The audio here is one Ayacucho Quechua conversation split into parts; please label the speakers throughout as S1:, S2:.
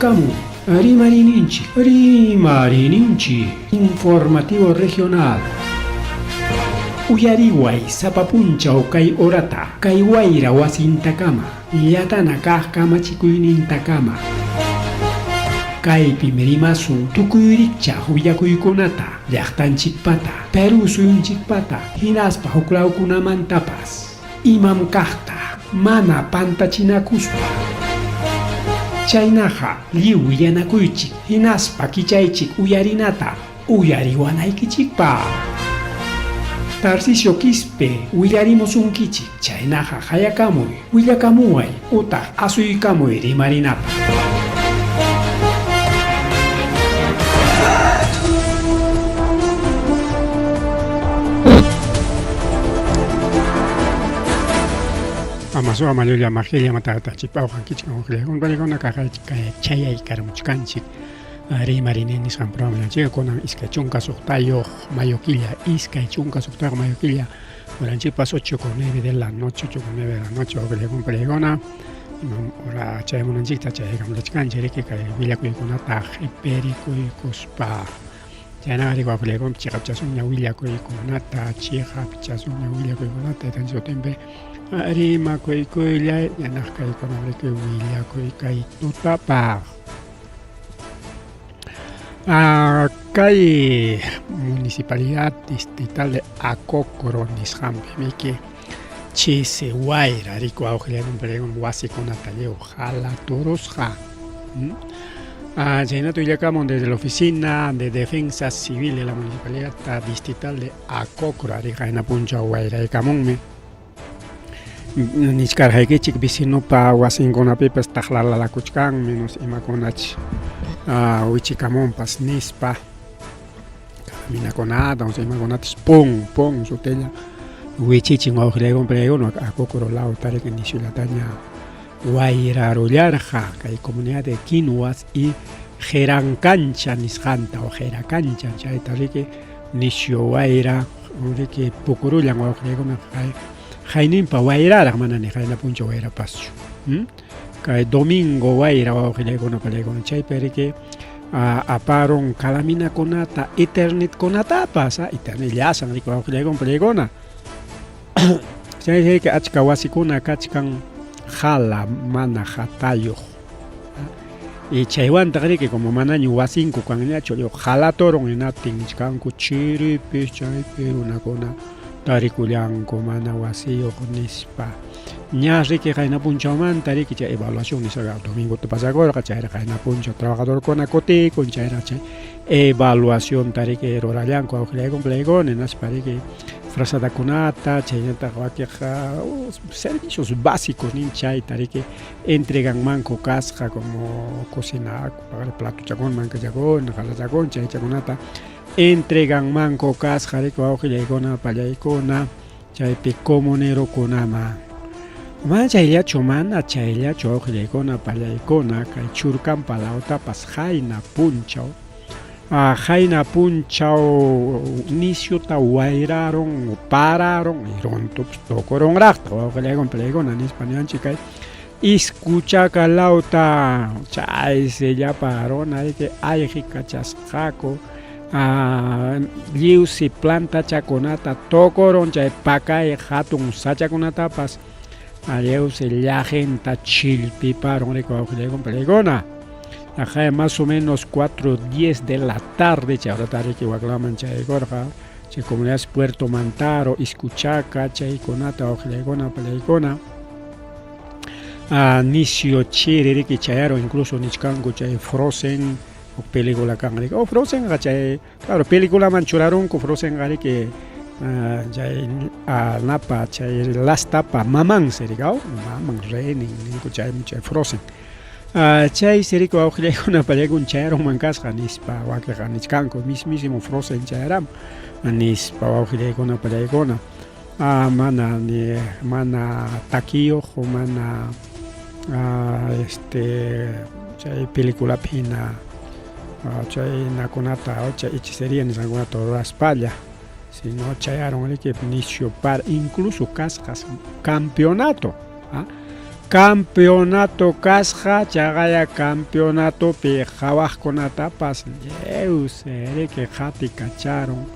S1: Qallarikamun Rimariyninchik, Rimariyninchik Informativo Regional. Uyariway sapa punchaw kay horata, kay wayra wasintakama, llatana kaq kamachikuynintakama. Kaypim rimasun tukuy rikchaq willakuykunata, llaqtanchikpata, Perú suyunchikpata, hinaspa huklawkunamantapas. Imam kaqta mana pantachinakuspa. Chaynaqa lliw willanakuychik hinaspa kichaychik uyarinata uyariwanaykichikpaq. Tarcisio Quispe willarimusunkichik, chaynaqa qayakamuy, willakamuway utaq asuykamuy rimarinapaq.
S2: Amasu amallulla majilla matata chipawqankichik uqllaykuna kaqaychik kay chayay karamuchkanchik rimarini nisqan programa kunan 26 mayo killa 26 mayo killa Oranchikpas 8 con 9 de la noche, 8 con 9 de la noche, uqllaykuna pallaykuna imam hora chayamunanchikta chayaykamulachkanchik riki kay willakuykunata qhiperikuykuspa. Chaynaqa riki wawqillaykunap chiqapchasunña willakuykunata, chiqapchasunña willakuykunata taytanchik sutinpi rimakuykullay ñanaq kaykunam riki willakuy kay tutapaq. Kay municipalidad distrital de Acocro nisqanpi chisi wayra riki wawqillaykunap wasikunata lliw qhalaturusqa. Chaynata willakamun desde la oficina de defensa civil de la municipalidad distrital de Acocro ari qayna punchaw wayraykamunmi. Nichkarqaykichik vecinopa wasinkunapipas taqlalalakuchkanmi no sé imakunach wichikamunpas nispa caminakunata no sé imakunatas pon pon sutilla wichichin wawqillaykuna pallaykuna Acocro lawta riki nisyullataña wayrarullarqa kay comunidad de Quinuas y Gerancancha nisqanta o Geracancha chayta riki nisyu wayra riki pukurullan wawqillaykuna qayninpa wayraraq mana ni qayna punchaw wayrapaschu kay domingo wayra wawqillaykuna pallaykuna chaypi riki aparun calaminakunata eternitkunatapas eternit llasan riki wawqillaykuna pallaykuna Chay achka wasikuna kachkan jala mana hatayuq. Y chaywantaq riki como manaña wasinku kanñachu jalaturun hinaptin nichkanku chiripis chaypi runakuna tarikullanku mana wasiyuq nispa. Ña riki qayna punchawmanta riki chay evaluación nisqa domingota pasakurqa chayra qayna punchaw trabajadorkuna kutikun chayra chay evaluacionta riki rurallanku awqillayku playkuna hinaspa riki frazadakunata chaynataq wakiqqa servicios básicos nin chayta riki entreganmanku kasqa como cocina platochakuna mankachakuna qalachakuna chaychakunata entreganmanku kasqa riki wawqillaykuna pallaykuna chaypi comunerokunaman. Mana chayllachu, mana chayllachu wawqillaykuna pallaykuna kay Churcampa lawtapas qayna punchaw qayna punchaw nisyuta wayrarun pararun runtupas tukurunraqtaq wawqillaykuna pallaykuna nispa niwanchik kay Iskuchaka lawta chaysi llapa runa riki ayqikachasqaku lliwsi plantachakunata tukurun chay pakay hatun sachakunatapas lliwsi llaqinta chillpiparun riki wawqillaykuna pallaykuna. Ajá, más o menos 4:10 de la tarde chay horata riki waklaman chayaykurqa chay comunidad Puerto Mantaro, Iskuchaka chaykunata wawqillaykuna pallaykuna. Nisyu chiri riki chayarun incluso nichkanku chay Frozen huk película kan riki oh Frozenqa chay claro peliculaman churarunku Frozenqa riki chay napa chay lastapa mamansi riki aw maman reynin ninku chaymi chay Frozen chaysi riki wawqillaykuna pallaykuna chayarunman kasqa nispa wakiqa nichkanku mismisimo Frozen chayaramun nispa wawqillaykuna pallaykuna. Mana ni mana takiyuq mana este chay peliculapi hina chay nakunata chay hechicería nisqankunata ruraspalla sino chayarun riki nisyu para incluso kasqas campeonato. Campeonato kasqa chaqaya campeonatopi qhawaqkunatapas lliw riki qatikacharun.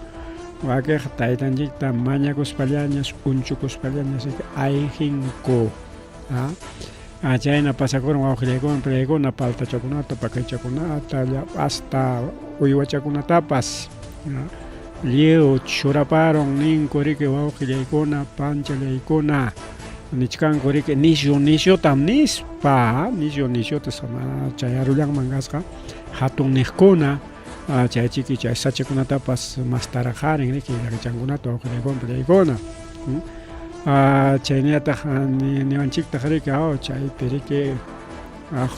S2: Wakiq taytanchikta mañakuspallañas unchukuspallañas riki ayqinku. Chayna pasakurun wawqillaykuna palaykuna paltachakunata pakachakunata hasta uywachakunatapas lliw churaparun ninku riki wawqillaykuna panchallaykuna nichkanku riki nisyu nisyutam nispa nisyu nisyuta chayarullanman kasqa hatun niqkuna chay chiki chay sachakunatapas mastaraqarin riki llaqichankunata wawqillaykuna pallaykuna chayñataq niwanchiktaq riki chaypi riki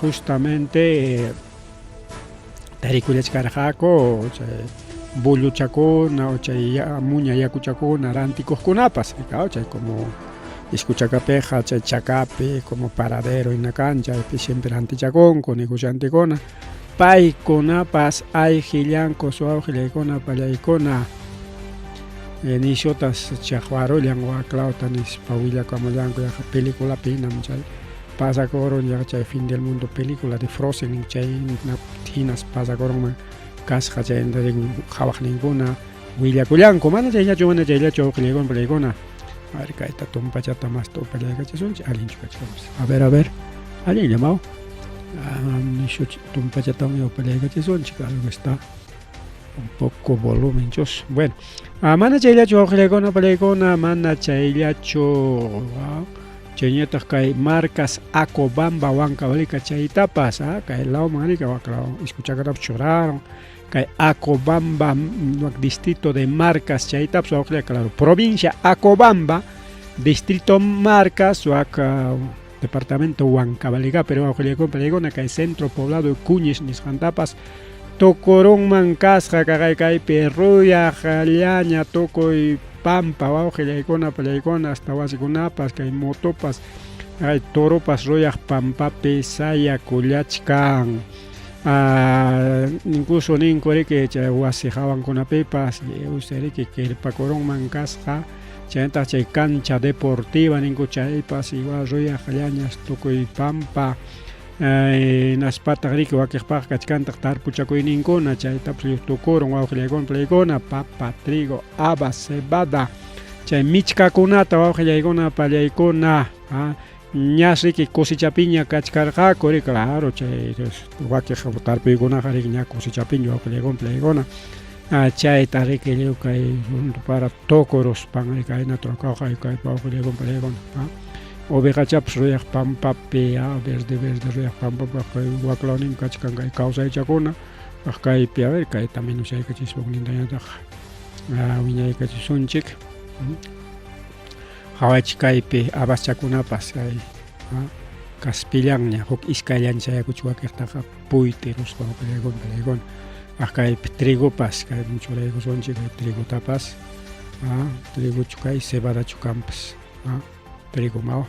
S2: justamente tarikullachkarqaku chay bulluchakuna o chay muña yakuchakuna rantikuqkunapas chay como Iskuchakapiqa chay chakapi como paradero hina kan chaypi siempre rantichakunku negociantekuna paykunapas ayqillanku wawqillaykuna pallaykuna nisyutas chaqwarullan waklawta nispa willakamullanku yaqa peliculapi hinam chay pasakurun yaqa chay fin del mundo película de Frozen chay hinas pasakurunman kasqa chaynata qhawaqninkuna willakullanku mana chayllachu mana chayllachu wawqillaykuna pallaykuna a ver kayta tumpachata masta upallaykachisunchik allinchu kachkanpas a ver a ver allinlla maw nishu tumpachatawan upallaykachisunchik algo está un poco volumen chus bueno mana chayllachu wawqillaykuna pallaykuna mana chayllachu chayñataq kay Marcas Acobamba Huancavelica chaytapas kay lawman rika waklaw Iskuchakatapas churaron kay Acobamba distrito de Marcas chaytapas wawqilla claro provincia Acobamba distrito Marcas wak departamento Huancavelica pero wawqillaykuna pallaykuna kay centro poblado Cuñes nisqantapas tukurunman kasqa kaqay kaypi ruyaq llaña tukuy pampa wawqillaykuna pallaykuna hasta wasikunapas kay motopas kay toropas ruyaq pampapi sayakullachkan incluso ninku riki chay wasi hawankunapipas lliw riki kirpakurunman kasqa chaynataq chay cancha deportiva ninku chaypas igual ruyaq llañas tukuy pampa hinaspataq riki wakiqpaq kachkantaq tarpuchakuyninkuna chaytapas lliw tukurun wawqillaykuna pallaykuna papa trigo habas cebada chay michkakunata wawqillaykuna pallaykuna ñas riki cosechapiña kachkarqaku riki claro chay wakiq tarpuykunaqa riki ña cosechapiña wawqillaykuna pallaykuna chayta riki lliw kay para tukuruspan riki aynata kawqay kay wawqillaykuna pallaykuna ovejachapas ruyaq pampapi verde verde ruyaq pampapi kay waklawninmi kachkan kay kawsaychakuna kaypi a ver kayta menosyaykachispa huknintañataq wiñaykachisunchik qhawaychik kaypi habaschakunapas kay kaspillanña huk iskayllan chayakuchik wakiqtaqa puytiruspa wawqillaykuna pallaykuna kaypi trigopas kaypi churaykusunchik kay trigotapas trigochu kay cebadachu kanpas trigo mawa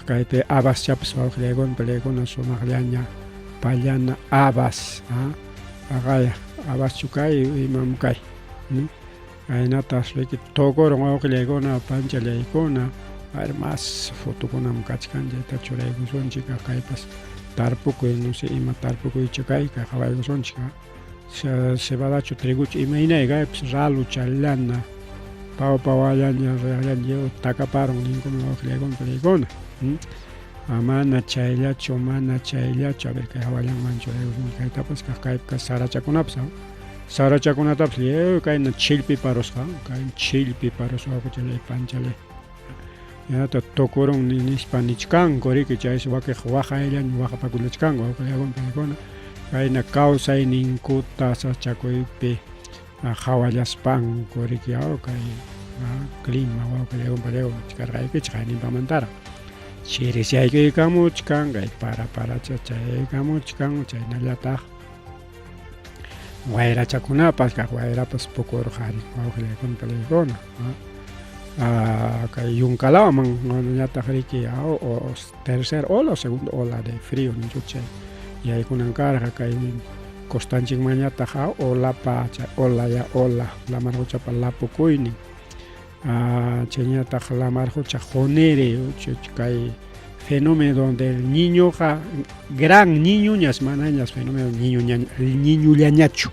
S2: kaypi habaschapas wawqillaykuna pallaykuna sumaqllaña pallana habas aqaya habaschu kay imam kay aynatas riki tukurun wawqillaykuna panchallaykuna a ver más fotokunam kachkan chayta churaykusunchik kaypas tarpukuy no sé ima tarpukuycha kay kay qhawaykusunchik cebadachu trigochu imaynay kaypas ralu challana pawa pawallaña ruyaqllaña lliw takaparun ninkuna wawqillaykuna pallaykuna mana chayllachu mana chayllachu a ver kay hawallanman churaykusunchik kaytapas kaypi sarachakunapas sarachakunatapas lliw kayna chillpi parusqa kay chillpi parusqa wawqichalay panchalay yanata tukurun nispa nichkanku riki chaysi wakiq waqayllaña waqapakullachkanku wawqillaykuna paykuna kayna kawsayninkuta sasachakuypi qhawallaspanku riki kay clima wawqillaykuna pallaykuna nichkarqaykichik qayninpamantaraq chirisyaykukamuchkan kay para paracha chayaykamuchkan chaynallataq wayrachakunapas kaq wayrapas pukurqari wawqillaykuna pallaykuna kay yunkalawman ñataq riki o tercer ola o segundo ola de frío ninchu chay yaykunan karqa kay costanchikmanñataq olapa chay ola ya ola lamar quchapa lapukuynin chayñataq lamar qucha quniri kay Fenómeno del niñoqa gran niñoñas manañas fenómeno niño niñullañachu.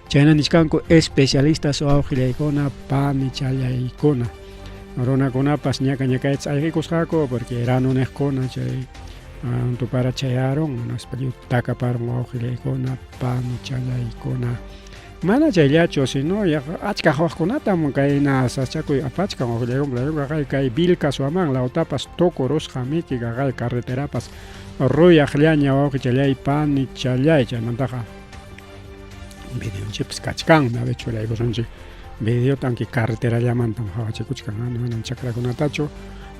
S2: Chayna nichkanku especialistas wawqillaykuna panichallaykuna. Runakunapas ñaka ñakaytas ayqikusqaku porque ranu niqkuna chay tupara chayarun hinaspa lliw takaparun wawqillaykuna panichallaykuna. Mana chayllachu sino yaqa achka hawaqkunatam kayna sasachakuy apachkan wawqillaykuna kay Vilcas Huamán lawtapas tukurusqamiki kaqay carreterapas ruyaqllaña wawqichallay panichallay chaymantaqa videonchikpas kachkanmi a ver churaykusunchik videota aunque carreterallamantam hawachikuchkan manam chakrakunatachu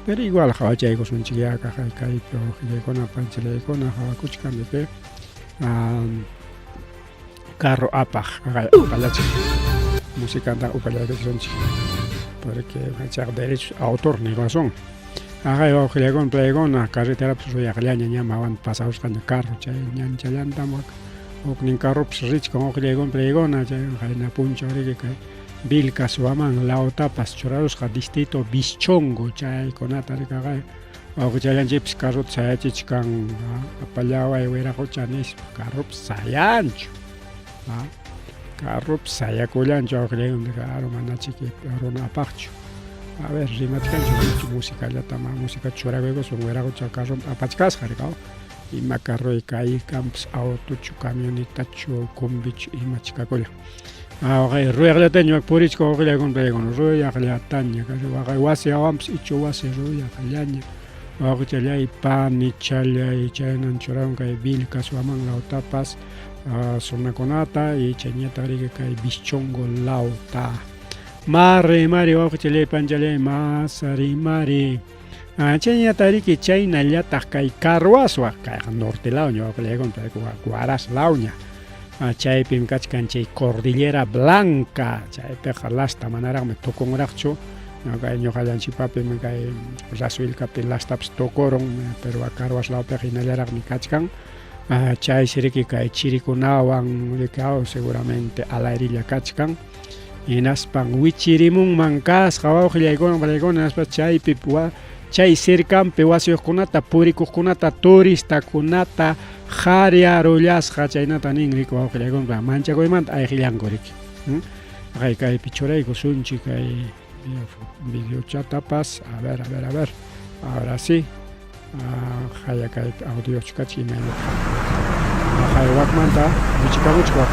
S2: pero igual hawachaykusunchik ya kaqay kaypi wawqillaykuna panichallaykuna hawakuchkan de que carro apaq upallachik musicanta upallaykusunchik porque chayqa derechos autor nirwasun Aqay wawqillaykuna playkuna carreterapas ruyaqllaña ñam hawan pasarusqaña carro chay ñanchallantam huknin carropas richkan wawqillaykuna playkuna chay qayna punchaw riki kay Vilcas Huamán lawtapas churarusqa distrito Vischongo chaykunata riki aqay wawqichallanchikpas carrota sayachichkan apallaway wiraqucha nispa carropas sayanchu carropas sayakullanchu wawqillaykuna claro manachiki runa apaqchu. A ver, rimachkanchu manachu musicallata ma música churakuykusun wiraqucha carronta apachkasqa rikaw ima carroy kaykanpas autochu camionetachu combichu imach kakullan. Waqay ruyaqllataña purichka wawqillaykuna paykuna ruyaqllataña waqay wasi hawanpas ichu wasi ruyaqllaña wawqichallay panichallay chaynan churawan kay Vilcas Huamán lawtapas zonakunata y chayñataq riki kay Vischongo lawta. Ma rimari wawqichallay panchallay mas rimari. Chayñataq riki chaynallataq kay Carhuazwa kayqa norte lawña wawqillaykuna paykuqa Huaraz lawña. Chaypim kachkan chay Cordillera Blanca chaypiqa lasta manaraqmi tukunraqchu. Kay ñuqallanchikpapim kay Rasuilcapi lastapas tukurun pero Carhuaz lawpiqa hinallaraqmi kachkan. Chaysi riki kay chirikunawan riki seguramente alayrilla kachkan. Hinaspan wichirimunman kasqa wawqillaykuna palaykuna hinaspa chaypi chay cercanpi wasiyuqkunata purikuqkunata turistakunata qariarullasqa chaynata nin riki wawqillaykuna manchakuymanta ayqillanku riki. Kay kaypi churaykusunchik kay videochatapas a ver a ver a ver ahora sí haya kaypi audiochu kachkan imaynataq waqay wakmanta wichikamuchik wak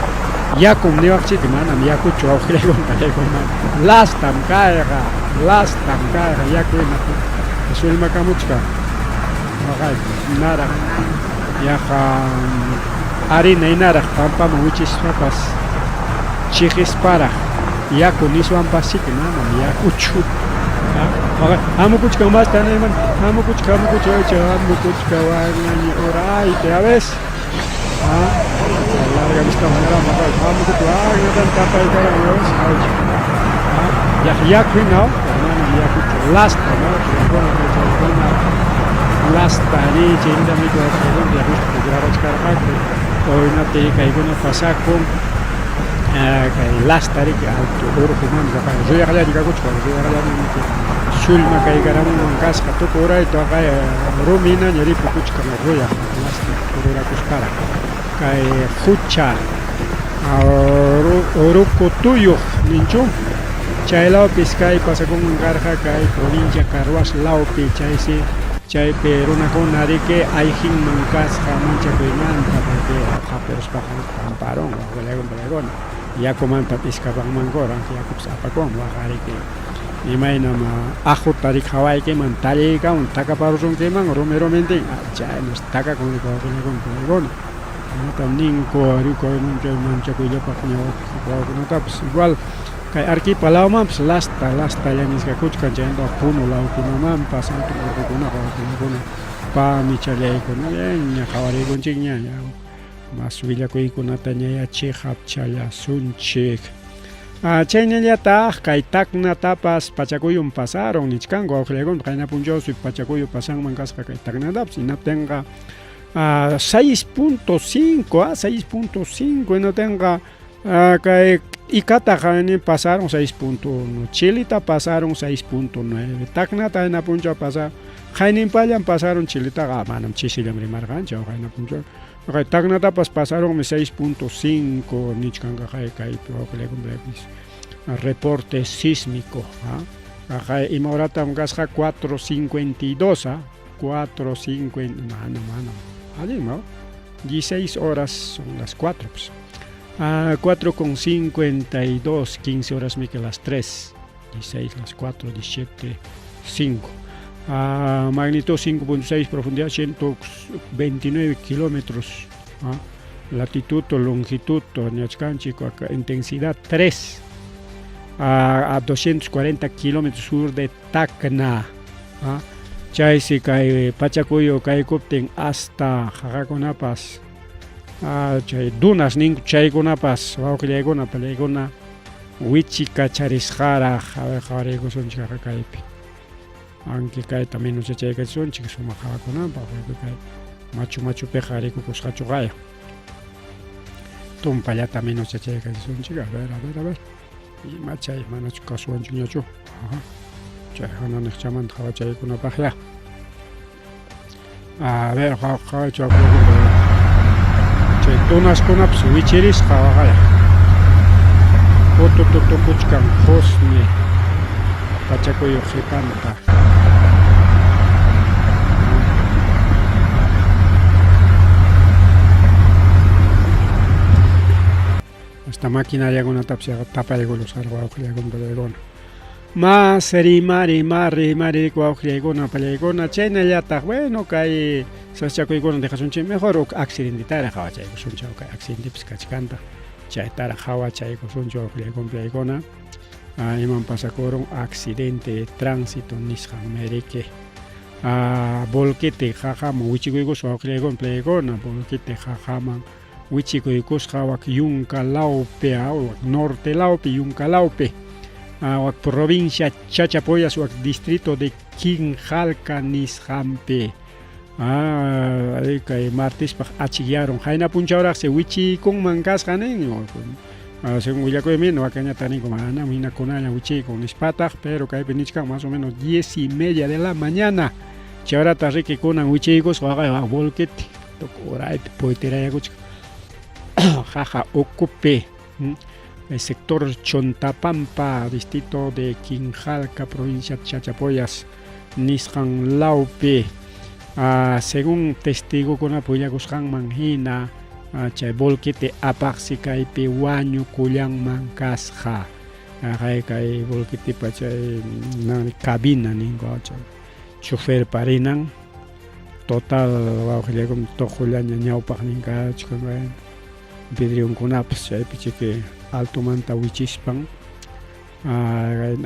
S2: yakum niwaqchik manam yakuchu wawqillaykuna pallaykuna lastam kayqa lastam kayqa yaku ima sullmakamuchkan waqay naraq yaqa harina hinaraq pampaman wichispapas chiqisparaq yaku niswanpaschiki manam yakuchu. Hamukuchkan masta nayman hamukuchka hamukuchka hamukuchka waynaña urayta ya ves. Larga vista manera hamukuchka waynatan tapaykaran ya ves. Yak yaku hina manam yakuchu lasta no chaykuna lasta ri chaynata miku yakusta grabachkarqaku oynata kaykuna pasakun kay lasta riki alto urqumanta ruyaqllaña kakuchkan ruyaqllaña sullma kaykaramunman kasqa tukuy urayta waqay rumi hinaña ripukuchkan ruyaq lasta rurakusparaq kay hucha Urukutuyuq ninchu chay lawpis kay pasakunman karqa kay provincia Carhuaz lawpi chaysi chaypi runakuna riki ayqinman kasqa manchakuymanta porque hapiruspaqa pamparun waqllaykuna yakumanta p'iskapanmankuran yakupas apakun waqariki imaynam aquta riki hawaykiman talliykamun takaparusunkiman rumi rumintin chaynas takakun riki wawqillaykuna Imatam ninku manchakuyllapaq wawakunatapas igual kay Arequipa lawmanpas lasta lasta llañiskakuchkan chaynata Puno lawkunamanpas hatun urqukunaqa wawakunakuna panichallaykuna ña qawariykunchikña mas willakuykunata ñaya chiqapchallasunchik. Chaynallataq kay Tacnatapas pachakuyum pasarun nichkanku wawqillaykuna qayna punchawsi pachakuyu pasanman kasqa kay Tacnatapas hinaptinqa 6.5 6.5 hinaptinqa Kay Icata qaynin pasaron 6.1, Chilita pasaron 6.9, Tacnata hayna punchaw pasaron, qayninpallam pasaron Chilitaqa, manam chisillam rimarqanchik qayna punchaw. Kay Tacnatapas pasarunmi 6.5 nichkanqa kay kaypi wawqillaykunapis reporte sísmico. Kay ima horatam kasqa 4.52, 4.50, mana, mana, allin, ¿no? 16 horas son las 4, pues. 4 con 52, 15 horas que las 3, 16, las 4, 17, 5. Magnitud 5.6, profundidad 129 kilómetros. Latitud, longitud, intensidad 3, a 240 kilómetros sur de Tacna. Chaysi kay pachakuyu kaykuptin hasta qaqakunapas chay dunas ninku chaykunapas wawqillaykuna palaykuna wichikacharisqaraq. A ver, qawariykusunchik kaypi. Aunque kayta menos yachaykachisunchik sumaq qawakunanpaq, kay machu machupiqa rikukusqachu qaya. Tumpallata menos yachaykachisunchik. A ver, a ver, a ver. Ima chay manachu kasuwanchikñachu. Chay hananiqchamanta qawachaykunapaqya. A ver, qawaychu chay dunaskunapas wichirisqa waqaya. Utututukuchkan qusni pachakuyuq qhipanta. Hasta maquinariakunatapas yaqa tapaykulusqarqa wawqillaykuna pallaykuna. Mas rimari, ma rimari wawqillaykuna pallaykuna chaynallataq, bueno, kay sasachakuykuna dejasunchik, mejor huk accidentetaraq qawachaykusunchik, kay accidentepis kachkantaq chaytaraq qawachaykusunchik wawqillaykuna pallaykuna. Iman pasakurun accidente de tránsito nisqan merike. Volquete qaqaman wichikuykusqa wawqillaykuna pallaykuna, volquete qaqaman wichikuykusqa wak yunka lawpi, wak norte lawpi, yunka lawpi, wak provincia Chachapoyas, wak distrito de Quinjalca nisqanpi. Kay martispaq achikyarun qayna punchawraqsi wichiykunman kasqa nin. Según willakuymi wakañata ninku manam hinakunalla wichiykun nispataq, pero kaypi nichkan más o menos 10:30 de la mañana. Chayrata riki kunan wichiykusqa waqay volquete uraypi puytirayakuchkan. Jaja ukupi, el sector Chontapampa, distrito de Quinjalca, provincia Chachapoyas nisqan lawpi. Según testigokunapa willakusqanman hina, chay volquete apaqsi kaypi wañukullanman kasqa. Kay kay volquetepa chay cabina ninku chay chofer parinan total wawqillaykuna tuqullaña ñawpaqnin kachkan vidrionkunapas chaypi chiki altomanta wichispan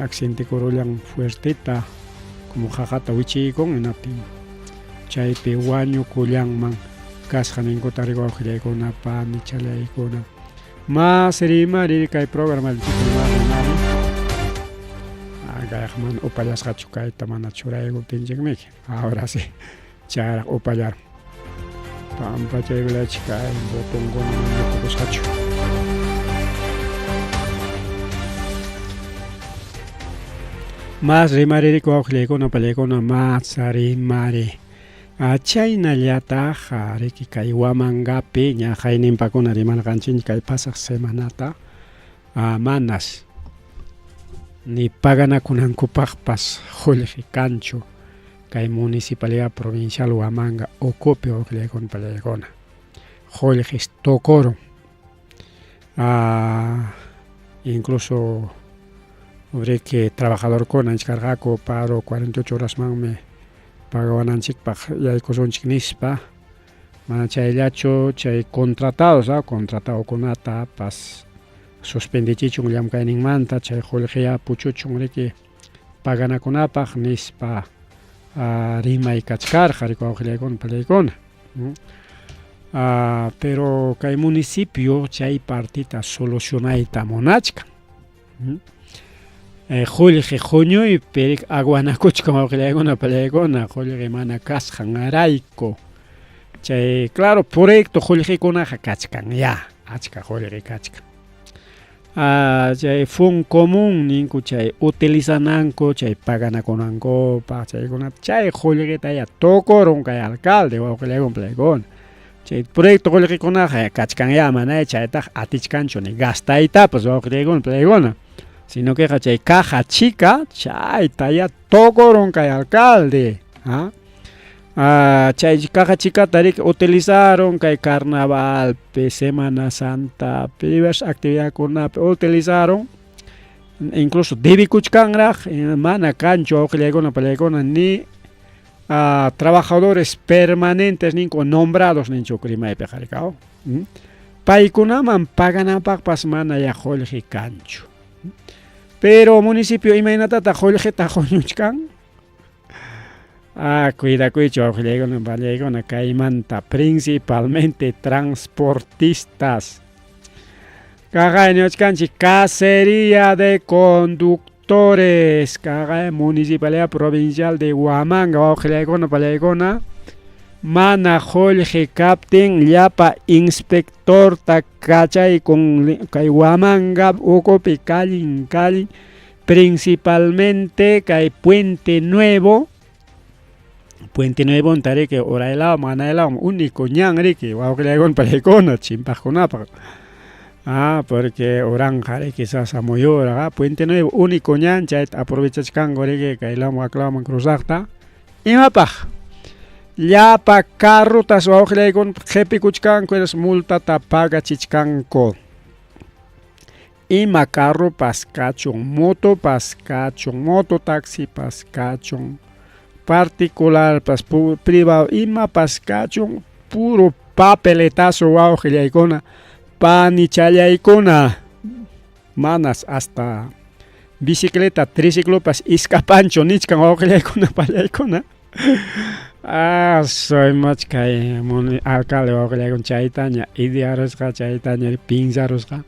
S2: accidente kurullan fuerteta como qaqata wichiykun hinaptin chaypi wañukullanman kasqa ninkuta riku wawqillaykuna panichallaykuna. Mas rimari kay programa rimari kayqa mana upallasqachu kayta mana churaykuptinchikmiki. Ahora sí chayraq upallarun. Pampachaykulachik kay botonkuna mana tukusqachu. Mas rimaririku wawqillaykuna pallaykuna, mas rimari. Chaynallataq riki kay Huamangapi ña qayninpakuna rimarqanchik kay pasaq semanata, manas ni paganakunankupaqpas qullqi kanchu kay municipalidad provincial Huamanga ukupi wawqillaykuna pallaykuna. Qullqis tukurun. Incluso riki trabajadorkuna nichkarqaku paro 48 horasmanmi pagawananchikpaq yaykusunchik nispa, mana chayllachu chay contratados contratadokunatapas suspendichichun llamkayninmanta chay qullqiya puchuchun riki paganakunapaq nispa rimay kachkarqa riku wawqillaykuna pallaykuna. Pero kay municipio chay partita solucionayta munachkan. Qullqi huñuypi aguanakuchkan wawqillaykuna pallaykuna qullqi mana kasqanrayku. Chay claro proyecto qullqikunaqa kachkan ya, achka qullqi kachkan. Chay Foncomún ninku chay utilizananku chay paganakunankupaq chaykunata chay qullqitaya tukurun kay alcalde wawqillaykuna palaykuna. Chay proyecto qullqikunaqa kachkanyá manaya chaytaqa atichkanchu ni gastaytapas wawqillaykuna palaykuna. Sino queqa chay caja chica chaytaya tukurun kay alcalde. Chay caja chicata riki utilizarun kay carnavalpi, Semana Santapi, diversas actividadkunapi utilizarun incluso debikuchkanraq mana kanchu wawqillaykuna palaykuna ni trabajadores permanentes ninku nombrados ninchu rimaypiqa rikaw paykunaman pagananpaqpas mana ya qullqi kanchu. Pero municipio imaynatataq qullqita quñuchkan? Cuidakuychu wawqillaykuna palaykuna kaymanta principalmente transportistas. Kaqay niwachkanchik cacería de conductores kaqay Municipalidad Provincial de Huamanga wawqillaykuna palaykuna mana qullqi kaptin llapa inspectorta kachaykun kay Huamanga ukupi kallin kallin principalmente kay Puente Nuevo Puente Nuevo riki uraylaw manaylaw único ñan riki wawqillaykuna palaykuna chimpaqkunapaq porque uranqa riki sasa muyura Puente Nuevo único ñan chayta aprovechachkanku riki kaylaman waklawman cruzaqta imapaq llapa carrotas wawqillaykuna qhipikuchkanku hinaspa multata pagachichkanku. Ima carropas kachun, motopas kachun, mototaxipas kachun, particularpas, privado, imapas kachun, puro papeletazo wawqillaykuna, panichallaykuna, manas hasta bicicleta, triciclopas iskapanchu nichkan wawqillaykuna pallaykuna. Soy machkay alcalde wawqillaykuna chaytaña idearusqa, chaytaña pinsarusqa.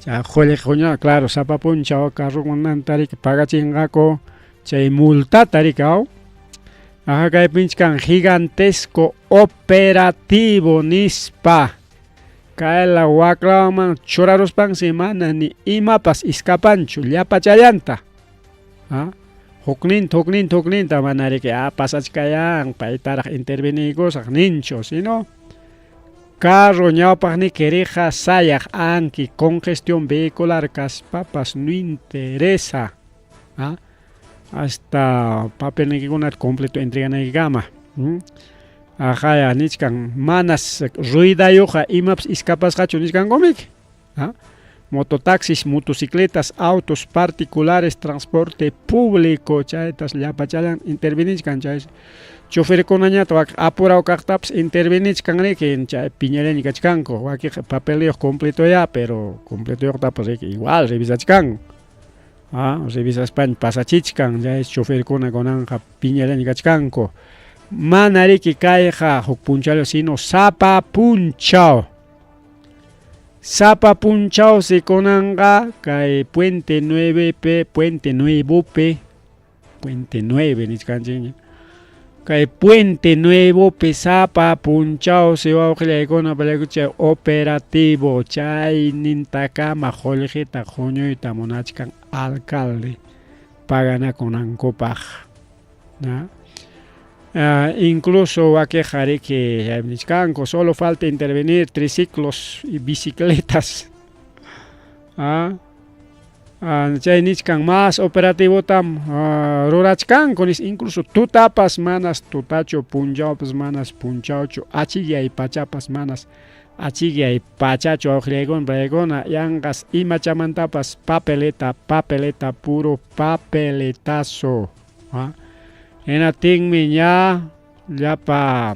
S2: Chay qullqi claro, sapa punchaw carrokunanta riki pagachinqaku chay multata riki aw. Aja kaypinchkan gigantesco operativo nispa. Kayla waklaman churaruspansi mana ni imapas iskapanchu llapachallanta. Hukninta hukninta hukninta mana riki pasachkayan paytaraq interveniykusaq ninchu, sino carro ñawpaqniki riqa sayaq anki congestión vehicular kaspapas no interesa. Hasta papelnikikunata completo entreganaykikama. Aqaya nichkan manas ruidayuqqa imapas iskapasqachu nichkankumiki. Mototaxis, motocicletas, autos particulares, transporte público chaytas llapachallan intervenichkan chay choferkunañataq wak apurado kaqtapas intervenichkan riki chay piñallaña kachkanku wakiqa papeliyuq completoya pero completoyuqtapas riki igual revisachkanku. Revisaspaña pasachichkan chay choferkuna kunanqa piñallaña kachkanku. Mana riki kayqa huk punchawlla sino sapa punchaw. Sapa punchawsi kunanqa kay Puente 9P, Puente Nuevopi, Puente 9 nichkanchikña. Kay Puente Nuevopi sapa punchawsi wawqillaykuna chay operativo chaynintakama qullqita quñuyta munachkan alcalde paganakunankupaq. Incluso wakiqa riki nichkanku solo falta intervenir triciclos y bicicletas. Chay nichkan más operativotam rurachkanku nis incluso tutapas manas tutachu punchawpas manas punchawchu achikyay pachapas manas achikyay pachachu wawqillaykuna palaykuna yanqas imachamantapas papeleta papeleta puro papeletazo. Hinaptinmi ña llapa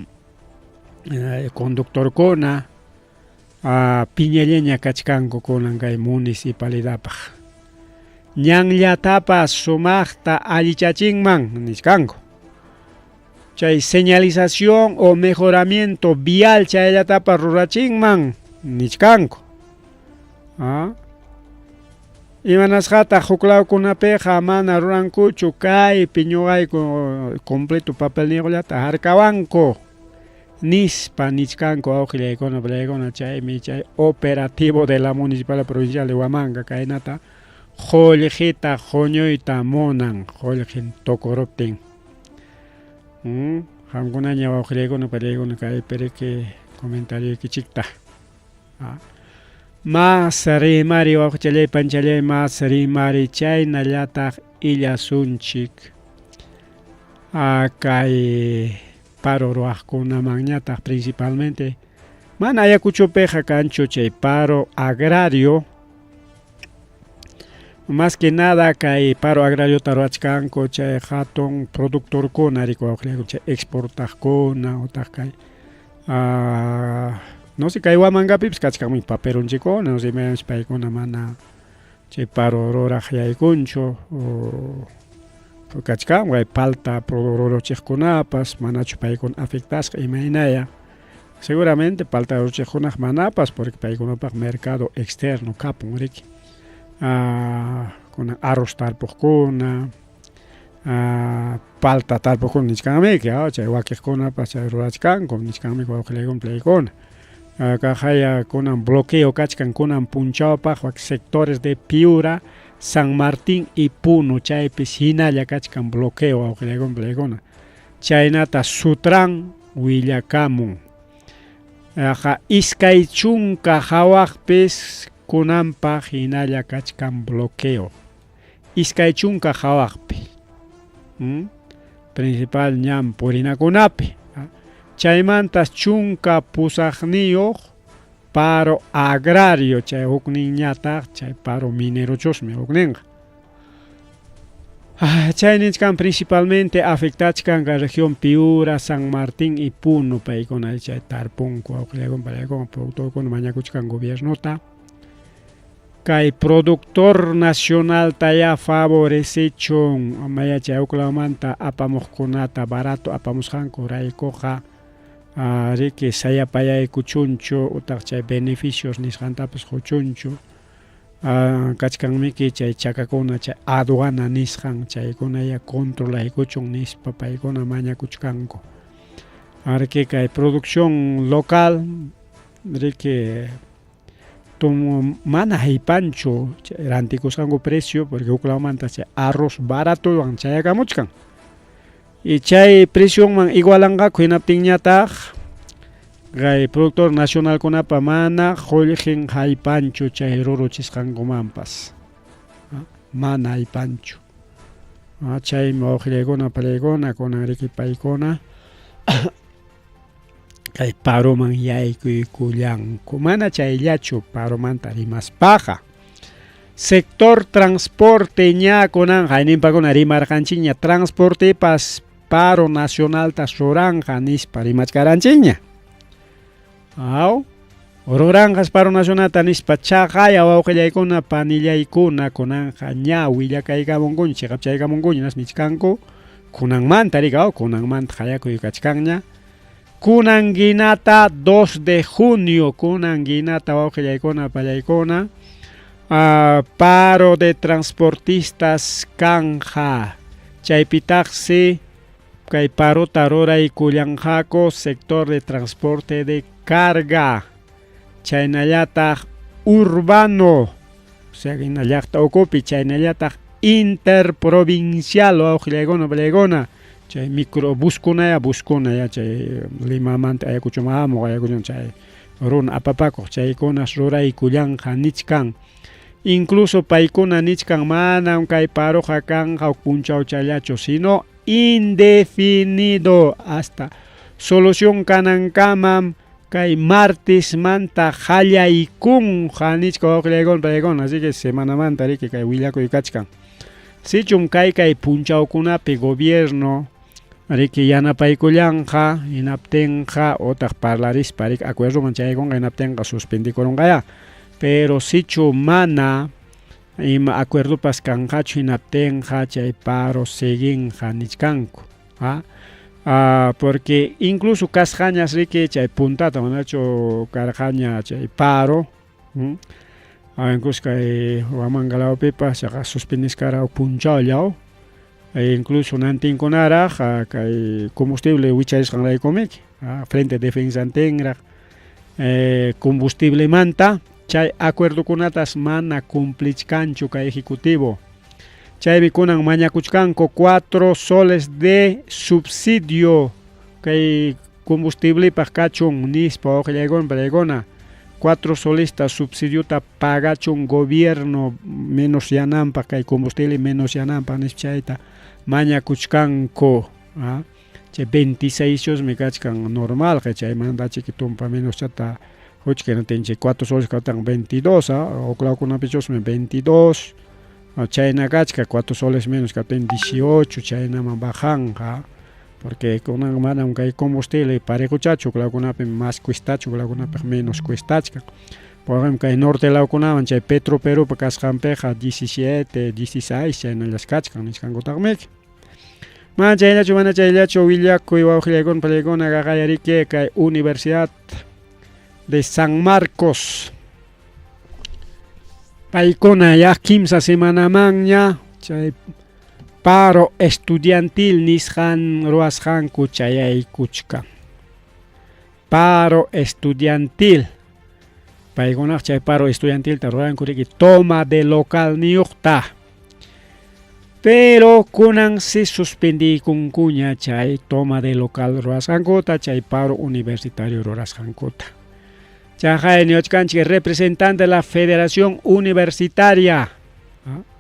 S2: conductorkuna piñallaña kachkanku kunan kay municipalidadpaq. Ñanllatapas sumaqta allichachinman nichkanku. Chay señalización o mejoramiento vial chayllatapas rurachinman nichkanku. Imanasqataq huklawkunapiqa mana rurankuchu kaypi ñuqayku completo papelniyuqllata harkawanku. Nispa nichkanku wawqillaykuna palaykuna chaymi chay operativo de la Municipalidad Provincial de Huamanga kaynata qullqita huñuyta munan qullqin tukuruptin. Qamkunaña wawqillaykuna palaykuna kaypi riki comentarioykichikta. Mas rimari wawqichallay panchallay mas rimari chaynallataq illasunchik kay paro ruwaqkunamanñataq principalmente mana Ayacuchopiqa kanchu chay paro agrario más que nada kay paro agrariota ruwachkanku chay hatun productorkuna riki wawqillayku chay exportaqkuna utaq kay no sé kay Huamangapipas kachkanmi paperonchikkuna no sé imaynachus paykuna mana chay paro ruraq yaykunchu kachkan kay palta ruruchiqkunapas manachu paykuna afectasqa imaynaya seguramente palta ruruchiqkunaq manapas porque paykunapaq mercado externo kapun riki kunan arroz tarpuqkuna palta tarpuqkuna nichkanmiki chay wakiqkunapas chay rurachkanku nichkanmiki wawqillaykuna playkuna kaqaya kunan bloqueo kachkan kunan punchawpaq wak sectores de Piura, San Martín y Puno chaypis hinalla kachkan bloqueo wawqillaykuna playkuna chaynata Sutran willakamun 20 hawaqpis kunanpaq hinalla kachkan bloqueo 20 hawaqpi principal ñan purinakunapi chaymantas 18 paro agrario chay hukninñataq chay paro minerochusmi hukninqa chay nichkan principalmente afectachkan kay región Piura, San Martín y Puno paykuna chay tarpunku wawqillaykuna palaykuna productorkuna mañakuchkan gobiernota kay productor nacionaltaya favorecichun amaya chay huklawmanta apamuqkunata barato apamusqanku raykuqa riki sayapayaykuchunchu utaq chay beneficios nisqantapas quchunchu kachkanmiki chay chakakuna chay aduana nisqan chaykunaya controlaykuchun nispa paykuna mañakuchkanku arki kay producción local riki mana haypanchu rantikusqanku precio porque huklawmanta chay arroz baratowan chayakamuchkan y chay precionman igualanqaku hinaptinñataq kay productor nacionalkunapa mana qullqin haypanchu chay ruruchisqankumanpas mana haypanchu chaymi wawqillaykuna palaykuna kunan riki paykuna kay paroman yaykuykullanku mana chayllachu paromanta rimaspaqa sector transporte ña kunan hayninpakuna rimarqanchikña transportepas paro nacionalta ruranqa nispa rimachkaranchikña aw ruranqas paro nacionalta nispa chaqaya wawqillaykuna panillaykuna kunanqa ña willakaykamunkuña chiqapchaykamunkuña nas nichkanku kunanmanta riki aw kunanmanta qayakuy kachkanña kunan ginata 2 de junio kunan ginata wawqillaykuna pallaykuna paro de transportistas kanja chaypitaqsi kay parota ruraykullanqaku sector de transporte de carga chaynallataq urbano o sea hina llaqta ukupi chaynallataq interprovincial wawqillaykuna pallaykuna chay microbuskunaya buskunaya chay Limamanta Ayacuchoman hamuq Ayacuchoman chay runa apapakuq chaykunas ruraykullanqa nichkan incluso paykuna nichkan manam kay paroqa kanqa huk punchawchallachu sino indefinido hasta solución kanankamam kay martesmanta qallaykunqa nichka wawqillaykuna pallaykuna así que semanamanta riki kay willakuy kachkan sichum kay kay punchawkunapi gobierno riki yanapaykullanqa hinaptinqa utaq parlarispa riki acuerdoman chayaykunqa hinaptinqa suspendikurunqaya pero sichu mana ima acuerdopas kanqachu hinaptinqa chay paro siguinqa nichkanku porque incluso kasqañas riki chay puntata manachu karqaña chay paro incluso kay Huamanga lawpipas chaqa suspendisqara huk punchawllaw. Incluso nantinkunaraq kay combustible wicharisqanraykumiki frente defensantinraq combustiblemanta chay acuerdokunatas mana cumplichkanchu kay ejecutivo. Chaymi kunan mañakuchkanku 4 soles de subsidio kay combustiblepaq kachun nispa wawqillaykuna pallaykuna 4 solesta subsidiota pagachun gobierno menos yananpaq kay combustible menos yananpaq nispa chayta mañakuchkanku. Chay 26 chusmi kachkan normalqa chaymanta chiki tumpa menos chata huchka hinaptin chay 4 soles kaptin 22 huk lawkunapichusmi 22 chayna kachka 4 soles menos kaptin 18 chaynaman bajanqa porque kunan manam kay combustible parejochachu huk lawkunapim más cuestachu huk lawkunapaq menos cuestachkan. Por ejemplo kay norte lawkunaman chay Petro Perupa kasqanpiqa 17, 16 chaynallas kachkan nichkankutaqmiki. Mana chayllachu, mana chayllachu willakuy wawqillaykuna pallaykuna qaqayariki kay Universidad de San Marcos. Paykuna ya kimsa semanamanña chay paro estudiantil nisqan ruwasqanku chayaykuchkan. Paro estudiantil. Paykunaq chay paro estudiantilta ruranku riki toma de local niyuqta. Pero kunan se suspendiykunkuña chay toma de local ruwasqankuta, chay paro universitario rurasqankuta. Chaqay niwachkanchik representante de la Federación Universitaria,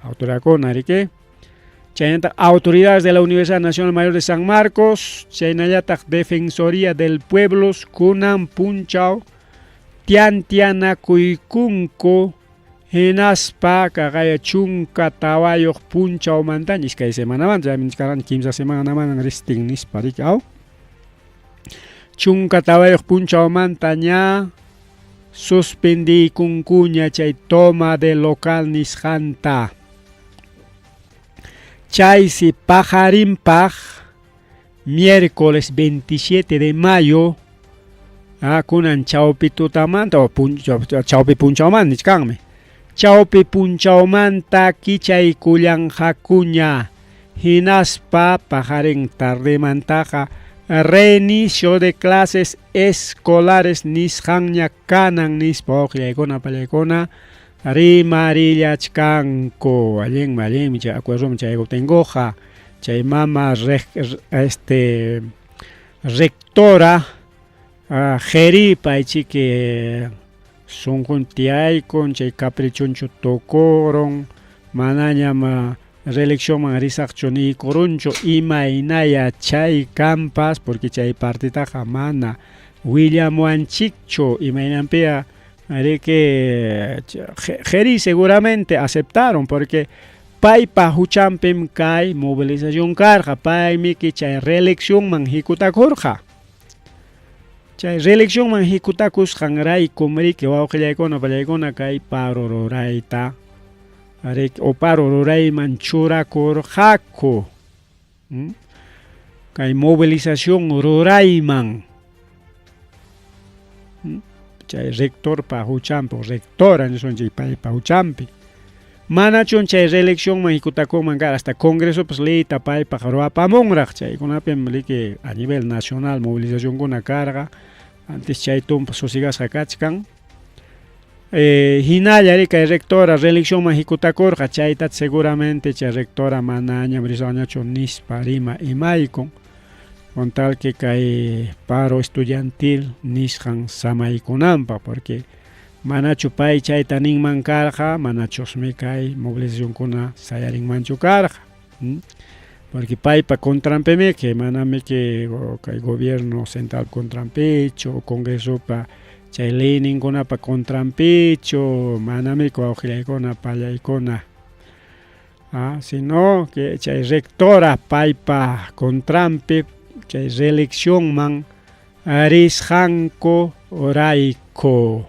S2: autoridadkuna riki, chaynataq autoridades de la Universidad Nacional Mayor de San Marcos, chaynallataq Defensoría del Pueblo, kunan punchaw tiantianakuykunku hinaspa kaqaya chunka tawayuq punchawmantaña iskay semanamanta, chaymi nichkarqani kimsa semanaman ristin nispa riki aw. Chunka tawayuq punchawmanta ña suspendiykunkuña chay toma de local nisqanta. Chaysi paqarinpaq miércoles 27 de mayo kunan chawpi tutamanta o chawpi punchawmanta nichkanmi. Chawpi punchawmanta kichaykullanqakuña hinaspa paqarin tardemantaqa reinicio de clases escolares nisqanña kanan nispa wawqillaykuna pallaykuna rimarillachkanku. Allinmi, allinmi chay acuerdoman chaykuptinkuqa chay mama rectora Jeripa chiki sunqun tiyaykun chay caprichonchu tukurun manañam reeleccionman risaqchu niykurunchu imaynaya chay kanpas porque chay partitaqa mana willamuwanchikchu imaynanpiya riki Jeri seguramente aceptaron porque paypa huchanpim kay movilización karqa paymiki chay reeleccionman hikutakurqa. Chay reeleccionman hikutakusqanraykum riki wawqillaykuna pallaykuna kay paro rurayta riki o paro rurayman churakurqaku. Kay movilización rurayman. Chay rectorpa huchanpi o rectora nisunchik paypa huchanpi. Manachun chay reeleccionman hikutakunman karqa hasta congresopas leyta paypaq ruwapamunraq chaykunapim riki a nivel nacional movilizacionkuna karqa antes chay tumpa sosigasqa kachkan. Hinalla ri kay rectora reeleccionman hikutakurqa chayta seguramente chay rectora manañam risaqñachu nispa rima imaykun con tal que kay paro estudiantil nisqan samaykunanpaq porque manachu pay chayta ninman karqa manachusmi kay movilizacionkuna sayarinmanchu karqa. Porque paypa contranpimiki manamiki kay gobierno central contranpichu o congresopa chay leyninkunapa contranpichu manamiki wawqillaykuna pallaykuna. Sino que chay rectora paypa contranpi chay reeleccionman risqanku rayku.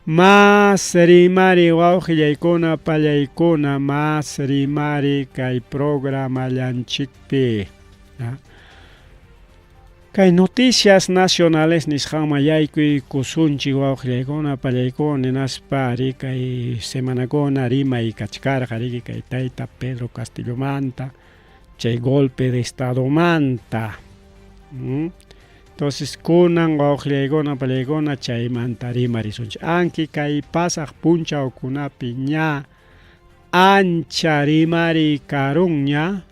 S2: Mas rimari wawqillaykuna pallaykuna mas rimari kay programallanchikpi. Kay Noticias Nacionales nisqanman yaykuykusunchik wawqillaykuna pallaykuna hinaspa ari kay semanakuna rimay kachkarqa riki kay tayta Pedro Castillomanta chay golpe de estadomanta. Entonces kunan wawqillaykuna pallaykuna chaymanta rimarisunchik. Anki kay pasaq punchawkunapi ña ancha rimariy karunña.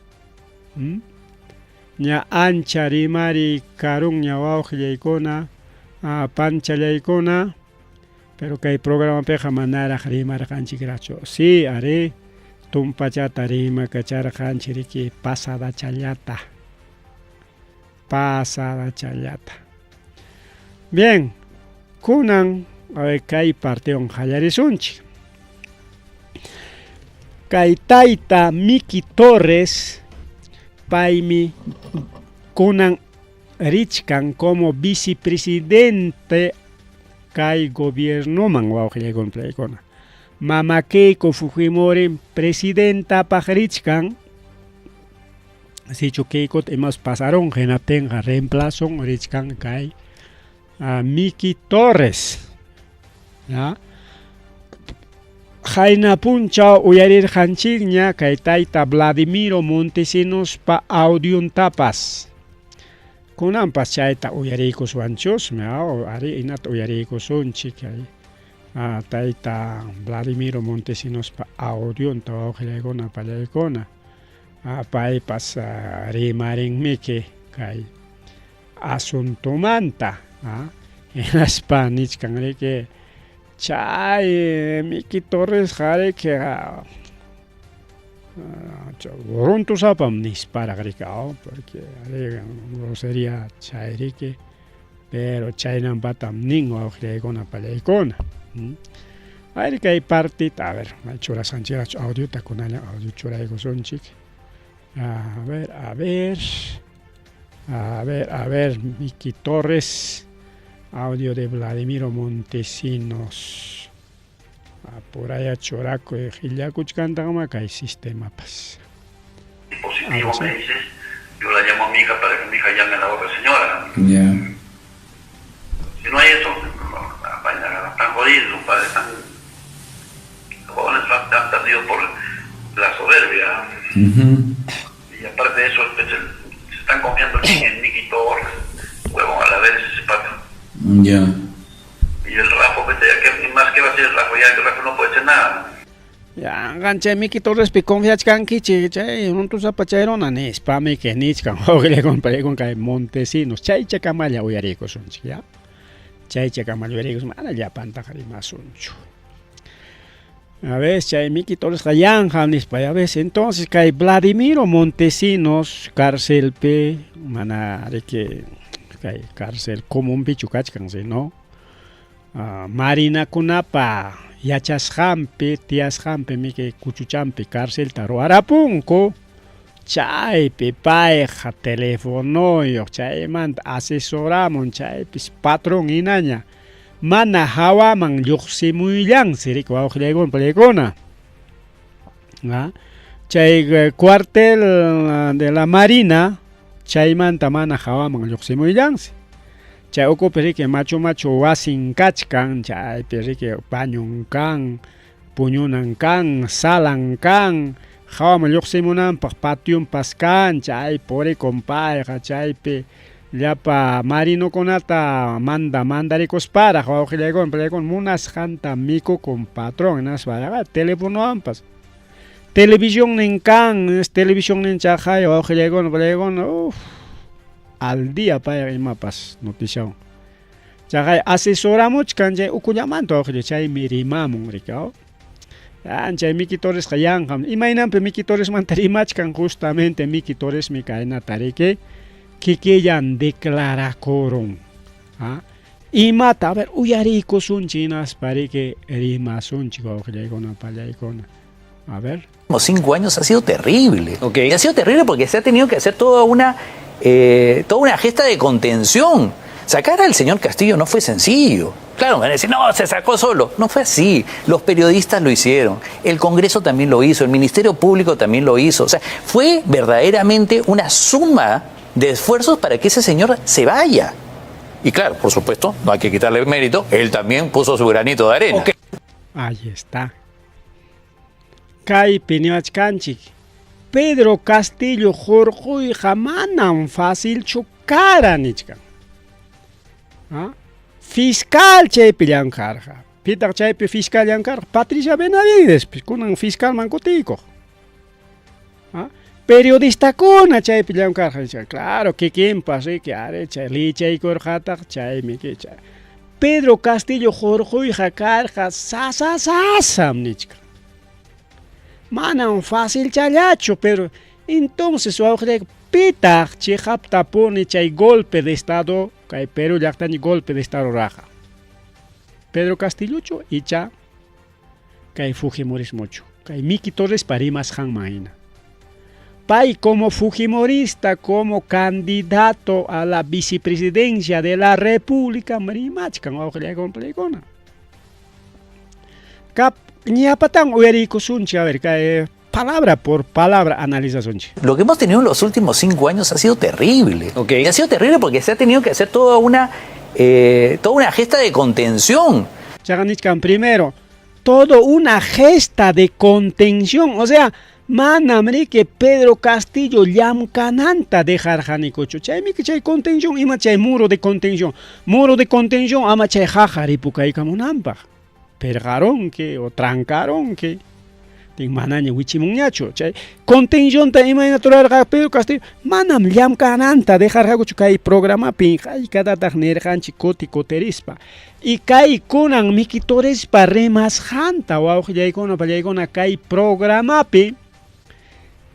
S2: Ña ancha rimariy karunña wawqillaykuna, panchallaykuna, pero kay programapiqa manaraq rimarqanchikraqchu. Sí, arí, tumpachata rimakacharqanchik riki pasadachallata. Pasadachallata. Bien, kunan kay partewan qallarisunchik. Kay tayta Miki Torres, paymi kunan richkan como vicepresidente kay gobiernoman wawqillaykuna pallaykuna. Mama Keiko Fujimori presidentapaq richkan, sichu Keikota imas pasarun hinaptinqa reemplazon richkan kay Miki Torres. ¿Ya? Qayna punchaw uyarirqanchikña kay tayta Vladimiro Montesinospa audiontapas. Kunanpas chayta uyariykuswanchusmi, ari inata uyariykusunchik kay tayta Vladimiro Montesinospa audionta wawqillaykuna pallaykuna. Paypas rimarinmiki kay asuntomanta. Hinaspa nichkan riki chay Miki Torresqa riki runtusapam nisparaq riki, porque grosería chay riki, pero chaynampatam nin wawqillaykuna pallaykuna. Ari kay partita, a ver, churasqanchikraqchu audiota, kunallan audio churaykusunchik. A ver, a ver, a ver, a ver, Miki Torres, audio de Vladimiro Montesinos. Apuraya churakuy qillakuchkantaqma kay sistemapas.
S3: Positivo me dices, yo la llamo a mi hija para que mi hija llame a la otra señora.
S4: Ya.
S3: Si no hay eso, están jodidos, compadre, están... Los jóvenes han perdido por la soberbia. Y aparte de eso, se están confiando en Miki Torres, huevón, a la vez ese pato.
S4: Ya.
S3: Y el Rafa, pues, ya que, más que va a ser el Rafa, ya el Rafa no puede hacer nada.
S2: Ya, chay Miki Torrespi confiachkankichik, chay runtusapa chay runa nispa miki nichkan wawqillaykuna pallaykuna kay Montesinos, chaychakamalla uyariykusunchik, ya. Chaychakamalla uyariykusun, mana llapantaqa rimasunchu. A ver, chay Miki Torresqa yanqam nispa, ya ves, entonces kay Vladimiro Montesinos carcelpi, mana riki kay cárcel comunpichu kachkan, sino marinakunapa yachasqanpi, tiyasqanpi miki kuchuchanpi carcelta ruwarapunku, chaypi payqa telefonoyuq, chaymanta asesoramun, chaypis patrón hinaña, mana hawaman lluqsimuyllansi riki wawqillaykuna pallaykuna. Chay cuartel de la Marina, chaymanta mana hawaman lluqsimuyllansi. Chay ukupi riki machu machu wasin kachkan, chaypi riki bañun kan, puñunan kan, salan kan, hawaman lluqsimunanpaq pationpas kan, chay purikun payqa, chaypi llapa marinokunata manda mandarikusparaq wawqillaykuna pallaykuna munasqanta mikukun patrón, hinaspa telefonowanpas. Televisionnin kan, televisionnin chaqay wawqillaykuna pallaykuna, uff, al día payqa imapas noticiawan. Chaqay asesoramuchkan chay ukullamanta wawqillay, chaymi rimamun riki. Chay Miki Torresqa yanqam. Imaynanpi Miki Torresmanta rimachkan, justamente Miki Torresmi kaynata riki kikillan declarakurun. Imata, a ver, uyariykusunchik hinaspa riki rimasunchik wawqillaykuna pallaykuna. A ver.
S5: 5 años ha sido terrible.
S6: Okay.
S5: Y ha sido terrible porque se ha tenido que hacer toda una gesta de contención. Sacar al señor Castillo no fue sencillo. Claro, van a decir, no, se sacó solo. No fue así. Los periodistas lo hicieron. El Congreso también lo hizo. El Ministerio Público también lo hizo. O sea, fue verdaderamente una suma de esfuerzos para que ese señor se vaya. Y claro, por supuesto, no hay que quitarle mérito, él también puso su granito de arena.
S2: Ahí está. Kaypi niwachkanchik. Pedro Castillo hurquyqa manam facilchu kara nichkan. ¿Ah? Fiscal chaypi llamkarqa. Pitaq chaypi fiscal llamkarqa? Patricia Benavides, kunan fiscalman kutiykuq. ¿Ah? Periodistakuna chaypi llamkarqa nichkan. Claro, kikinpas riki, ari chay lichaykurqataq chaymi chay. Pedro Castillo hurquyqa karqa sasasasam nichkan. Manam facilchallachu, pero entonces wawqillayku pitaq chiqaptapuni chay golpe de estado kay Perú llaqtani golpe de estado raqa. Pedro Castillochu icha kay Fujimorismochu. Kay Miki Torres rimasqanman hina. Pay como fujimorista, como candidato a la vicepresidencia de la República, rimachkan wawqillaykuna. Kap ñapatan uyariykusunchik, a ver, kay palabra por palabra analizasunchik.
S5: Lo que hemos tenido en los últimos 5 años ha sido terrible.
S4: Ok.
S5: Y ha sido terrible porque se ha tenido que hacer toda una gesta de contención.
S2: Chaqa nichkan primero, todo una gesta de contención, o sea, manam riki Pedro Castillo llamkananta dejarqanikuchu. Chaymi chay contención, ima chay muro de contención. Muro de contención ama chay jaja ripukaykamunanpaq. Perqaronki o trancaronki. Tin manaña wichimunñachu. Chay contencionta imayna rurarqa Pedro Castillo, manam llamkananta dejarqakuchu kay programapi haykatataq nirqanchik kuti kuterispa. Y kay kunan Miki Torrespa rimasqanta wawqillaykuna pallaykuna kay programapi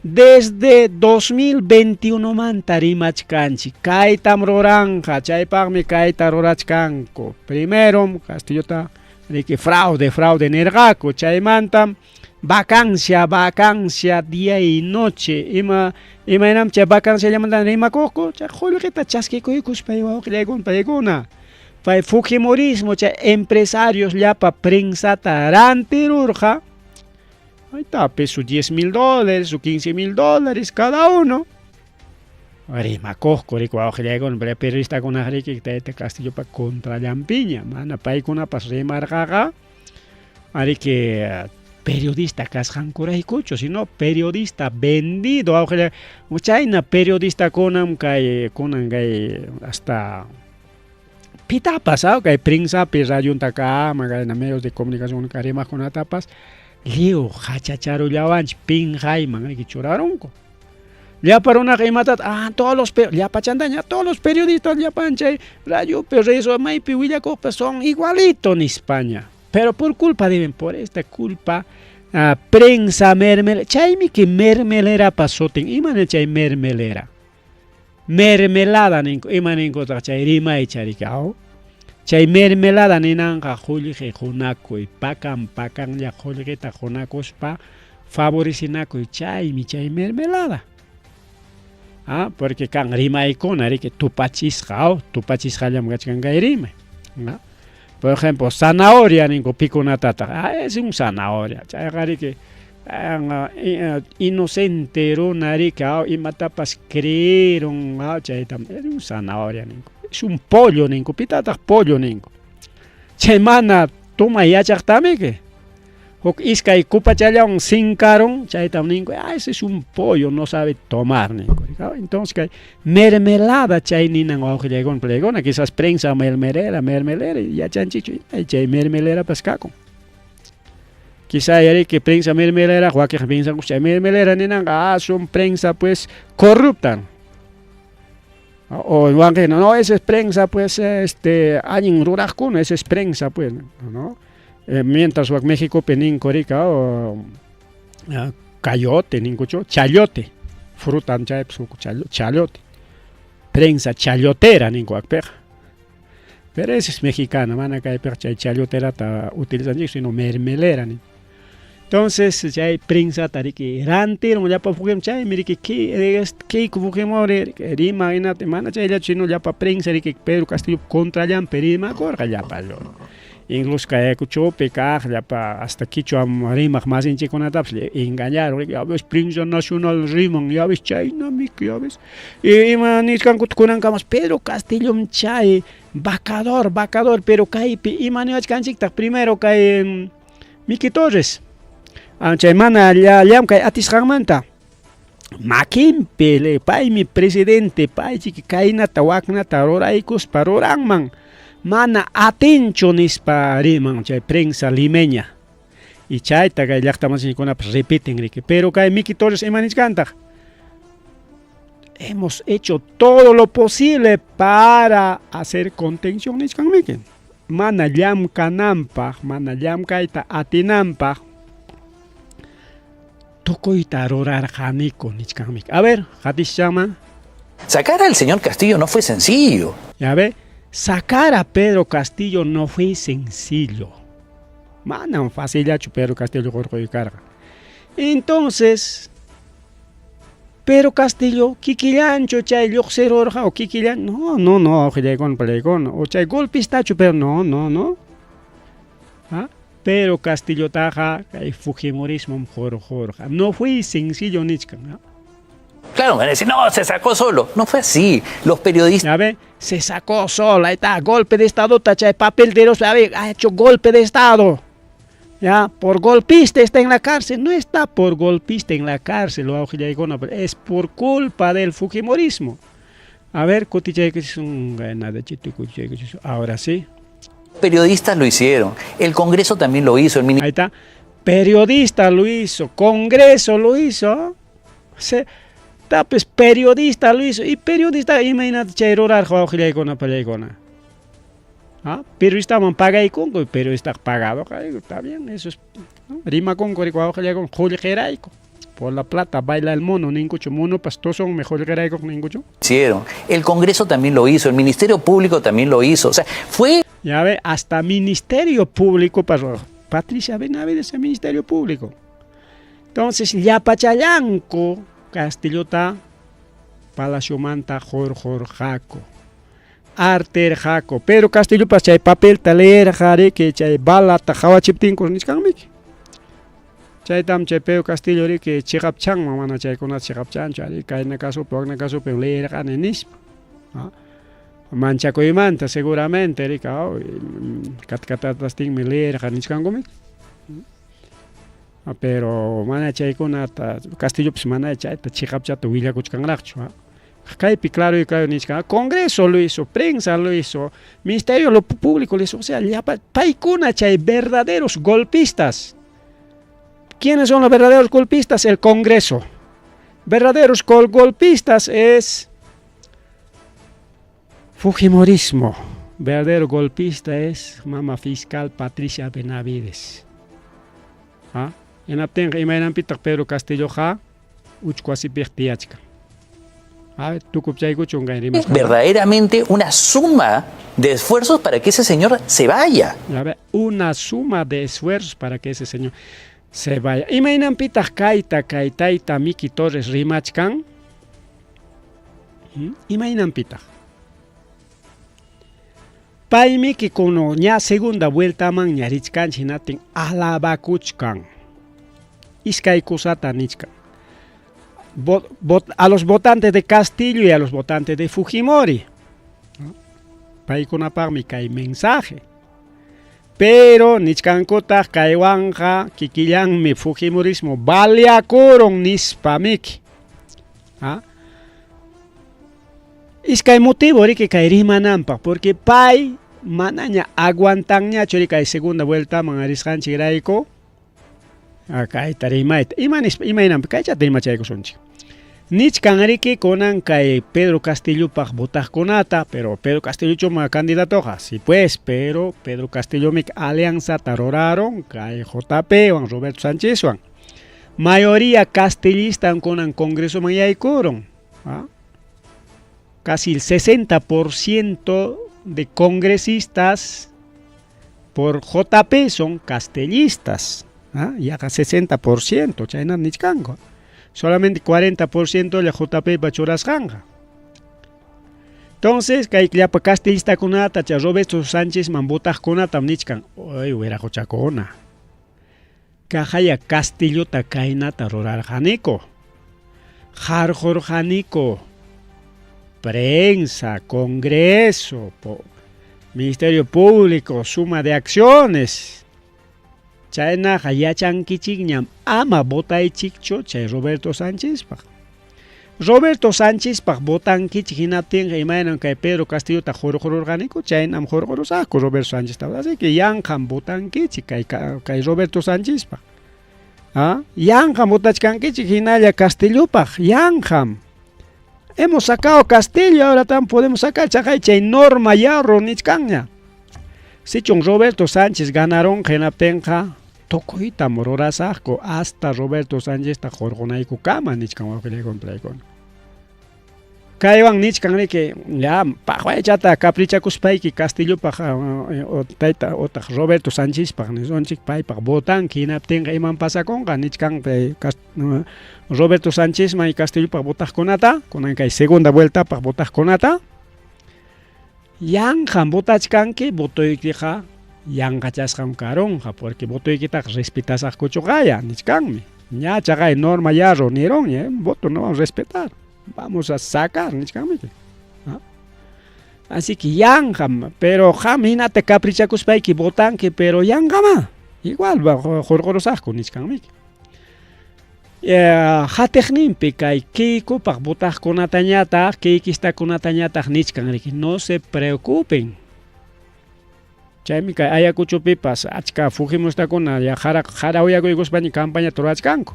S2: desde 2021 manta rimachkanchik. Kaytam ruranqa, chaypaqmi kayta rurachkanku. Primero, Castillota riki fraude, fraude nirqaku. Chaymantam vacancia, vacancia, día y noche. Ima imaynam chay vacancia llamanta rimakuqku, chay qullqita chaskikuykuspa wawqillaykuna paykuna. Pay fujimorismo chay empresarios llapa prensata rantirurqa. Ahí está, peso 10 mil dólares o 15 mil dólares cada uno. Rimakuqku riki wawqillaykuna, pero periodistakuna riki tayta Castillopa contra llampiña, mana paykunapas rimarqaqa ariki periodista kasqankuraykuchu, sino periodista vendido, wawqillay. Chayna periodistakunam kay kunan kay hasta pitapas, kay prensapi radiontakama, kay medios de comunicación rimaqkunatapas lliw hachacharullawanchik pinqayman riki churarunku. Llapa runaqa imatataq, todos los llapachantaña, todos los periodistas llapan chay radiopi, redes maypi willakuqpas son igualito nispaña. Pero por culpa deben, por esta culpa, prensa mermel, chaymi que mermelerapa sutin, imana chay mermelera. Mermelada ninku, ima ninkutaq chay rimaycha riki, aw? Chay mermelada ninanqa qullqi qunakuy, pakan pakanlla qullqita qunakuspa favorecinakuy, chaymi chay mermelada. Porque kan rimaykuna riki tupachisqa, aw? Tupachisqallam kachkan kay rimay. Por ejemplo, zanahoria ninku pikunatataq, es un zanahoria, chayqa riki inocente runa riki, aw, imatapas creyeron, chaytam, es un zanahoria ninku. Es un pollo ninku, pitataq pollo ninku. Chay mana tumay yachaqtamiki. Huk iskay kupachallawan sinkarun, chaytam ninku, ese es un pollo, no sabe tomar ninku. Entonces kay mermelada chay ninan wawqillaykuna palaykuna, quizás prensa mermelera, mermelera, yachanchikchu, chay mermelerapas kakun. Quizá yariki prensa mermelera, wakiq piensan chay mermelera ninanqa, son prensa pues corrupta. O wakiq no, esa es prensa pues allin ruraqkuna, esa es prensa pues, ¿no? Mientras wak Méxicopi ninku rika o cayote ninkuchu, chayote, fruta chaypas huk chayote, prensa chayotera ninku wakpiqa. Pero ese es mexicana, mana kaypiqa chay chayoterata utilizanchik, sino mermelera nin. Entonces chay prensata riki rantirun llapa Fujimori, chaymi riki Keiko Fujimori rima hinata mana chayllachu sino llapa prensa riki Pedro Castillo contrallampi rimakurqa llapa. Incluso kay Ayacuchopi kaq llapa hasta quichua rimaq masinchikkunatapas engañaron, ya ves prensa nacional riman, ya ves chaynamiki, ya ves. Y ima nisqankuta kunankamas Pedro Castillom chay vacador, vacador, pero kaypi ima niwachkanchiktaq primero kay Miki Torres, chay mana llamkay atisqanmanta makinpi paymi presidente, paychiki kaynata waknata ruraykuspa ruranman, mana atinchu nispa riman chay prensa limeña. Y chayta kay llaqta masinkunapas repiten riki. Pero kay Miki Torres ima nichkantaq? Hemos hecho todo lo posible para hacer contención nichkan miki. Mana llamkananpaq, mana llamkayta atinanpaq tukuyta rurarqaniku nichkan miki. A ver, qatischanman.
S5: Sacar al señor Castillo no fue sencillo.
S2: Ya ve, sacar a Pedro Castillo no fue sencillo. Manam facillachu Pedro Castillo hurquykarqa. Entonces, Pedro Castillo kikillanchu chay lluqsirurqa o kikillan, no, no, no, awqillaykuna palaykuna, o chay golpistachu, pero no, no, no. ¿Ah? Pedro Castillotaqa kay fujimorismom hurqurqa. No fue sencillo nichkan. ¿Ah?
S5: Claro, van a decir, no, se sacó solo. No fue así. Los periodistas...
S2: Ya ve, se sacó solo, ahí está, golpe de Estado, tacha, papel de los, a ver, ha hecho golpe de Estado. Ya, por golpista está en la cárcel. No está por golpista en la cárcel, pero es por culpa del fujimorismo. A ver, ahora sí.
S5: Periodistas lo hicieron, el Congreso también lo hizo. El
S2: Ahí está, periodista lo hizo, Congreso lo hizo. Se, está, pues, periodista lo hizo. Y periodista, imagínate, chay rurar, pallaykuna. ¿Ah? Periodista man pagaykunku, periodista pagado, está bien, eso es, ¿no? Rimakunku, qullqirayku. Por la plata baila el mono, ningucho, mono pastoso, mejor queraico, ningucho.
S5: Hicieron. El Congreso también lo hizo, el Ministerio Público también lo hizo. O sea, fue...
S2: Ya ve, hasta Ministerio Público pasó. Patricia Benavides, el Ministerio Público. Entonces, llapachallanco, Castillota, Palacio Manta, Jorjorjaco. Arter Jaco. Pero Castillo pas chay papel ta leer jare que chay bala ta hawachiptinkus nichkanmiki. Chaytam chay Pedro Castillo riki chiqapchanman mana chaykuna chiqapchanchu ari kayna kasupi wakna kasupi leerqani nispa. ¿Ah? Manchakuymanta seguramente rika, oh, katkatatastinmi leerqa nichkankumiki. Pero mana chaykunata Castillopis mana chayta chiqapchata willakuchkanraqchu. ¿Ah? Kaypi claro y claro nichkan, Congreso lo hizo, prensa lo hizo, Ministerio lo Público lo hizo, o sea, llapa, paykuna chay verdaderos golpistas. ¿Quiénes son los verdaderos golpistas? El Congreso. Verdaderos golpistas es Fujimorismo. Verdadero golpista es mama fiscal Patricia Benavides. ¿Ah? Hinaptinqa imaynanpitaq Pedro Castillo ja uchku wasipiq tiyachkan. A ver, tukupchaykuchun kay rimasqa.
S5: Verdaderamente una suma de esfuerzos para que ese señor se vaya.
S2: A ver, una suma de esfuerzos para que ese señor se vaya. Imaynanpitaq kayta kaytayta Miki Torres rimachkan? Imaynanpitaq? Pay Miki kuno ña segunda vueltaman ñarichkanchik hinatin alabakuchkan. Iskay kusata nichkan. A los votantes de Castillo y a los votantes de Fujimori. ¿No? Paykunapaqmi kay mensaje. Pero nichkankutaq kaywanqa kikillanmi Fujimorismo baleakurun nispa miki. ¿Ah? Iskay motivo riki kay rimananpaq, porque pay manaña aguantanñachu riki kay segunda vueltaman arisqanchikrayku. Kayta rimayta. Ima nispa, imaynanpi kaychata rimachaykusunchik. Nichkan riki kunan kay Pedro Castillopaq votaqkunata, pero Pedro Castillo chuma candidatoqa, sí pues, pero Pedro Castillo mik alianzata ruraron kay JP wan Roberto Sánchezwan. Mayoría castillista kunan Congresoman yaykurun. ¿Ah? Casi el 60% de congresistas por JP son castellistas. ¿Ah? Yaqa 60%, chayna nichkanku. Solamente 40% la JP bachurasqanqa.
S1: Entonces, kay llapa castillistakunata, chay Roberto Sánchezman votaqkunatam nichkan, oy wiraquchakuna, kaqaya Castillota kaynata rurarqaniku, qarqurqaniku prensa, Congreso, Ministerio Público, suma de acciones. Chaynaqa yachankichikñam ama votaychikchu chay Roberto Sánchezpaq. Roberto Sánchezpaq votankichik hinaptinqa imaynam kay Pedro Castillota hurqururqaniku chaynam hurqurusaqku Roberto Sánchezta. Así que yanqam votankichik kay, kay Roberto Sánchezpaq. ¿Ah? Yanqam votachkankichik hinalla Castillopaq, yanqam. Hemos sacado Castillo, ahora también podemos sacar chaqay chay Norma Yarro nichkanña. Sichun Roberto Sánchez ganaron hinaptinqa tukuytam rurasaqku hasta Roberto Sánchezta hurqunaykukama nichkan wawqillaykuna paykuna. Kaywan nichkan riki ya paqwaychata caprichakuspayki Castillopaq tayta otaq Roberto Sánchezpaq nisunchik paypaq votanki hinaptinqa imam pasakunqa nichkan Roberto Sánchezman y Castillopaq votaqkunata kunan kay segunda vueltapaq votaqkunata yanqam votachkanki votoykiqa yanqachasqam karunqa porque votoykitaqa respetasaqkuchuqaya nichkanmi ña chaqay Norma Yarro nirunña voto no vamos a respetar vamos a sacar nichkanmi. Así que yanqam, pero qam hinata caprichakuspayki votanki, pero yanqama igual hurqurusaqku nichkanmi. Hatiqninpi kay Keikopaq votaqkunatañataq, keikistakunatañataq nichkan riki, no se preocupen. Chaymi kay Ayacuchopipas achka fujimustakuna ya jara uyakuykuspaña campañata rurachkanku.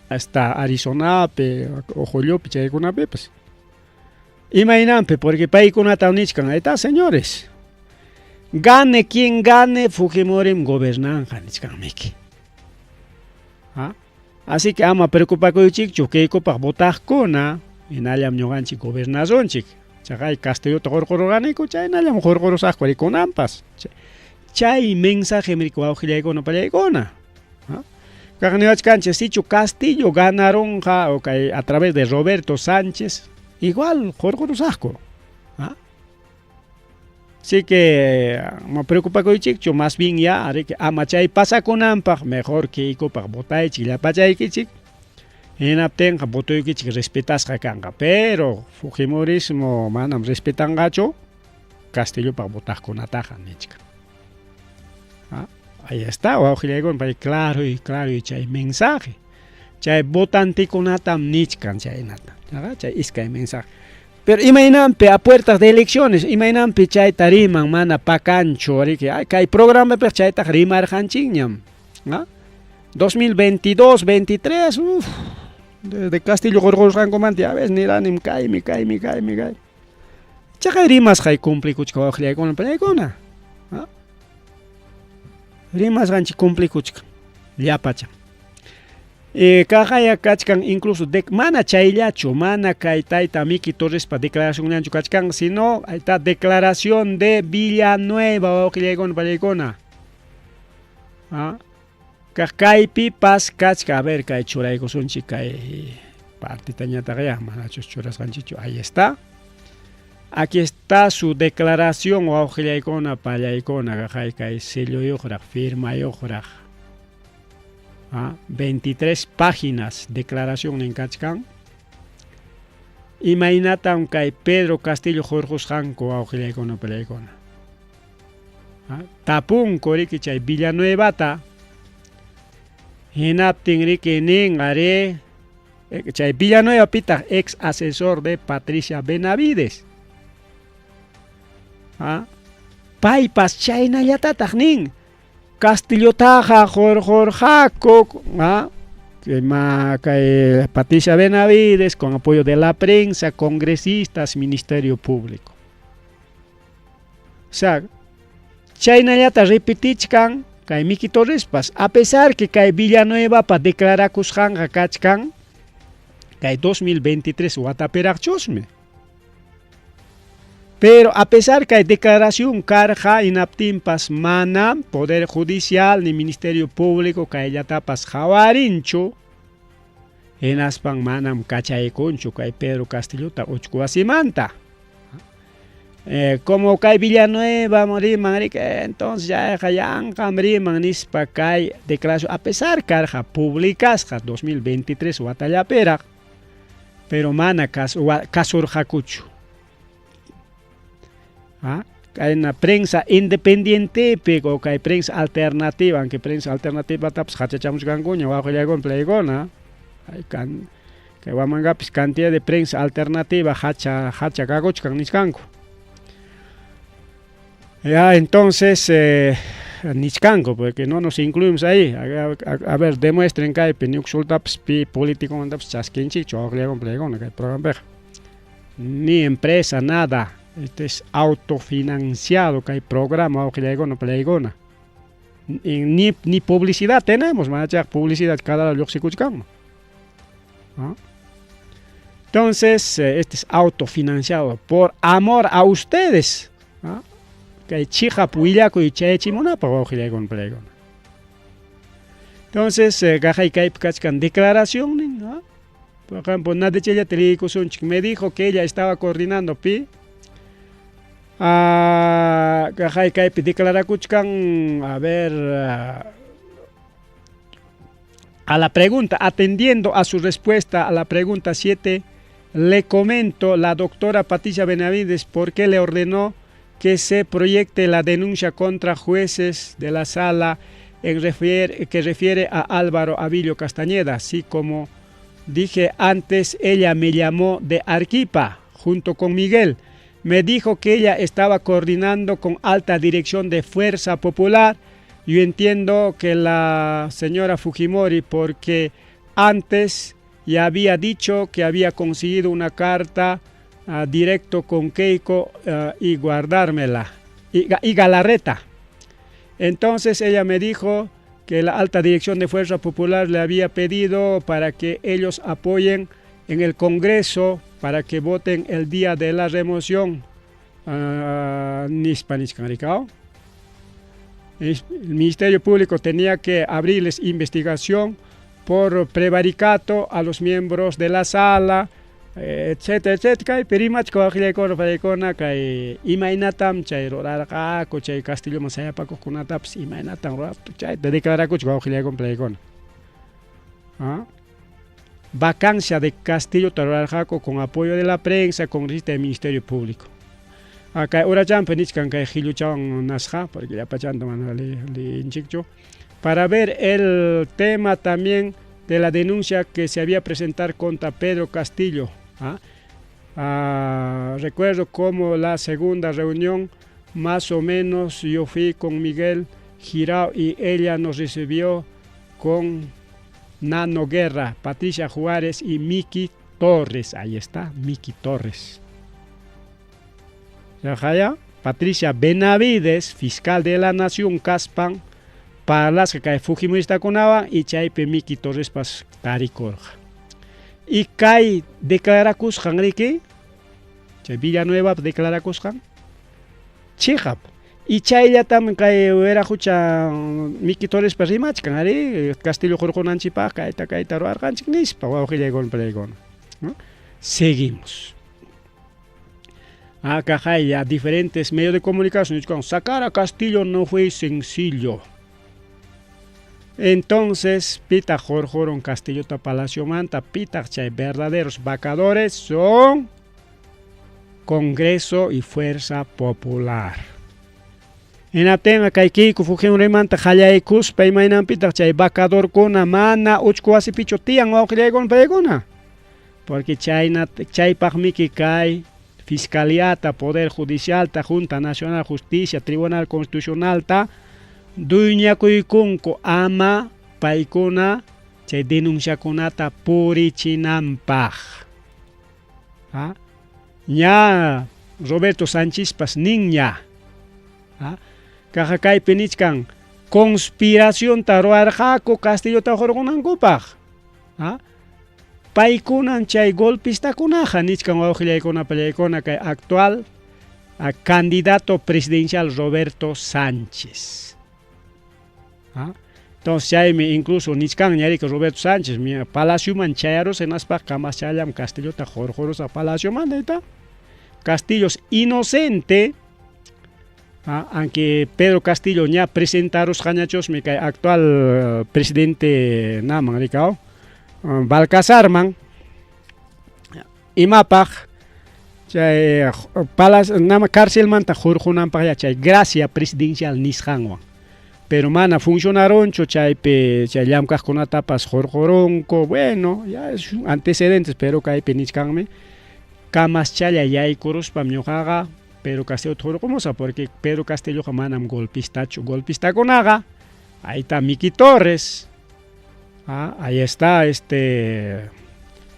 S1: Hasta Arizonapi, Ojollopi chaykunapipas. Imaynanpi, porque paykunata nichkan, ahí está, señores. Gane quien gane, Fujimorim gobernanja nichkanmiki. ¿Ah? Así que ama preocupakuychikchu Keikopaq votaqkuna, hinallam ñuqanchik gobernasunchik. Chaqay Castillota hurqururqaniku, chaynallam hurqurusaqku rikunanpas. Chay mensaje mirku wawqillaykuna pallaykuna. Kaq niwachkanchik sichu Castillo ganarunqa o kay a través de Roberto Sánchez, igual hurqurusaqku. ¿Ah? Así que ma preocupakuychikchu, más bien ya ariki ama chay pasakunanpaq mejor Keikopaq votaychik llapachaykichik. Hinaptinqa votoykichik respetasqa kanqa, pero Fujimorismo manam respetanqachu Castillopaq votaqkunataqa nichkan. ¿Ah? Ahí está, wawqillaykuna, pay claro y claro y chay mensaje. Chay votantikunatam nichkan chaynata. Chay iskay mensaje. Pero imaynanpi a puertas de elecciones, imaynanpi chayta riman mana pakanchu, riki, kay programapiq chaytaqa rimarqanchikñam. ¿Ah? 2022, 23, uf, desde Castillo hurqurusqankumanta ya ves niranim kaymi, kaymi, kaymi, kaymi. Chaqay rimasqay cumplikuchka wawqillaykuna pallaykuna. ¿Ah? Rimasqanchik cumplikuchkan llapacha. Kaqaya kachkan incluso de, mana chayllachu, mana kay tayta Miki Torrespa declaracionñanchu kachkan, sino ahí está declaración de Villanueva wawqillaykuna pallaykuna. ¿Ah? Kaq kaypipas kachka, a ver kay churaykusunchik kay partitañataqa ya manachus churasqanchikchu, ahí está. Aquí está su declaración wawqillaykuna pallaykuna kaqay kay selluyuqraq firmayuqraq. ¿Ah? 23 páginas declaración nin kachkan. Imaynatam kay Pedro Castillo hurqusqanku wawqillaykuna pallaykuna. ¿Ah? Tapunku riki chay Villanuevata hinaptin riki nin ari chay Villanueva pitaq ex asesor de Patricia Benavides. ¿Ah? Paypas chaynallatataq nin Castillotaqa hurqurqaku, ¿ah? Kay Patricia Benavides con apoyo de la prensa, congresistas, Ministerio Público. O sea, chaynallata repetichkan kay Miki Torrespas, a pesar que kay Villanuevapa declarakusqanqa kachkan kay 2023 watapiraqchusmi. Pero a pesar que hay declaración karqa hinaptinpas manam Poder Judicial ni Ministerio Público kayllatapas qawarinchu. Hinaspan manam kachaykunchu kay Pedro Castillota uchku wasimanta. Como kay Villanueva riman riki, entonces chayqa yanqam riman nispa kay declaración a pesar karqa publicasqa 2023 watallapiraq, pero mana kasurqakuchu. Kayna prensa independientepi o kay prensa alternativa, aunque prensa alternativatapas hachachamuchkankuña wawqillaykuna playkuna, kan kay Huamangapis cantidad de prensa alternativa hacha hacha kakuchkan nichkanku. Ya entonces nichkanku porque no nos incluimos ahí. A ver, demuestren kaypi ni sultapas pi políticomantapas chaskinchikchu wawqillaykuna playkuna kay programapiqa. Ni empresa, nada. Este es autofinanciado kay programa wawqillaykuna playkuna. Ni publicidad tenemos, manachaq publicidad cada lluqsikuchkanman. ¿No? Entonces, este es autofinanciado por amor a ustedes. ¿No? Kay chiqap willakuy chayachimunapaq wawqillaykuna playkuna. Entonces, kaqay kaypi kachkan declaración, ¿no? Por ejemplo, nadechallata liykusunchik. Me dijo que ella estaba coordinando pi. Kaqay kaypi declarakuchkan, a ver, a la pregunta, atendiendo a su respuesta a la pregunta 7, le comento la doctora Patricia Benavides por qué le ordenó que se proyecte la denuncia contra jueces de la sala que refiere a Álvaro Avilio Castañeda. Así como dije antes, ella me llamó de Arequipa junto con Miguel. Me dijo que ella estaba coordinando con alta dirección de Fuerza Popular. Yo entiendo que la señora Fujimori, porque antes ya había dicho que había conseguido una carta directo con Keiko y guardármela, y Galarreta. Entonces ella me dijo que la alta dirección de Fuerza Popular le había pedido para que ellos apoyen en el Congreso para que voten el día de la remoción. Nispa nichkan. El Ministerio Público tenía que abrirles investigación por prevaricato a los miembros de la sala, etcétera, etcétera. Kay perimachka waqllaykuna paykuna kay imaynatam chay rurarqaku chay Castilloman sayapakuqkunatapas imaynatam rurarqaku chayta declarakuchka wawqillaykuna paykuna. Vacancia de Castillo rurarqaku con apoyo de la prensa, congresista del Ministerio Público. Kay urachampi nichkan kay qilluchawan nasqa, porque llapachanta mana liyinchikchu, para ver el tema también de la denuncia que se había presentar contra Pedro Castillo. Recuerdo como la segunda reunión, más o menos, yo fui con Miguel Girao y ella nos recibió con Nano Guerra, Patricia Juárez y Miki Torres. Ahí está, Miki Torres. Ya, Patricia Benavides, fiscal de la Nación, kaspan, parlasqa kay Fujimoristakunawan y chaypi Miki Torrespas tarikurqa. Y kay declarakusqan riki, chay Villanueva declarakusqan, chiqap. Y chayllatam kay wiraqucha Miki Torrespas rimachkan, ari, Castillo hurqunanchikpaq kayta kayta ruwarqanchik nispa wawqillaykuna paykuna. ¿No? Seguimos. Acá hay a diferentes medios de comunicación. Sacar a Castillo no fue sencillo. Entonces, pitaq hurqurun Castillota Palaciomanta, pitaq chay verdaderos vacadores son Congreso y Fuerza Popular. Hinaptinqa kay Keiko Fujimorimanta qallaykuspa imaynanpitaq chay vacadorkuna mana uchku wasipichu tiyan wawqillaykuna paykuna. Porque chayna chaypaqmiki kay Fiscaliata, Poder Judicialta, Junta Nacional Justicia, Tribunal Constitucionalta dueñakuykunku ama paykuna chay denunciakunata purichinanpaq. Ña Roberto Sánchezpas ninña. Kaqa kaypi nichkan conspiracionta ruwarqaku Castillota hurqunankupaq. Paykunan chay golpistakunaqa nichkan wawqillaykuna pallaykuna kay actual candidato presidencial Roberto Sánchez. Entonces chaymi incluso nichkanña riki Roberto Sánchez, palacioman chayarusqa hinaspa kamaschallam Castillota hurqurusqa palaciomanta, ahí está. Castillo es inocente, aunque Pedro Castillo ña presentarusqañachusmi kay actual presidente naman rikaw Balcazarman imapaq chay nama carcelmanta hurqunanpaq ya chay gracia presidencial nisqanwan, pero mana funcionaronchu, chaypi chay llamkaqkunatapas hurqurunku. Bueno, ya es antecedentes, pero kaypi nichkanmi kamaschalla yaykuruspam ñuqaqa Pedro Castillota hurqumusaq, porque Pedro Castilloqa manam golpistachu, golpistakunaqa ahí está Miki Torres, ahí está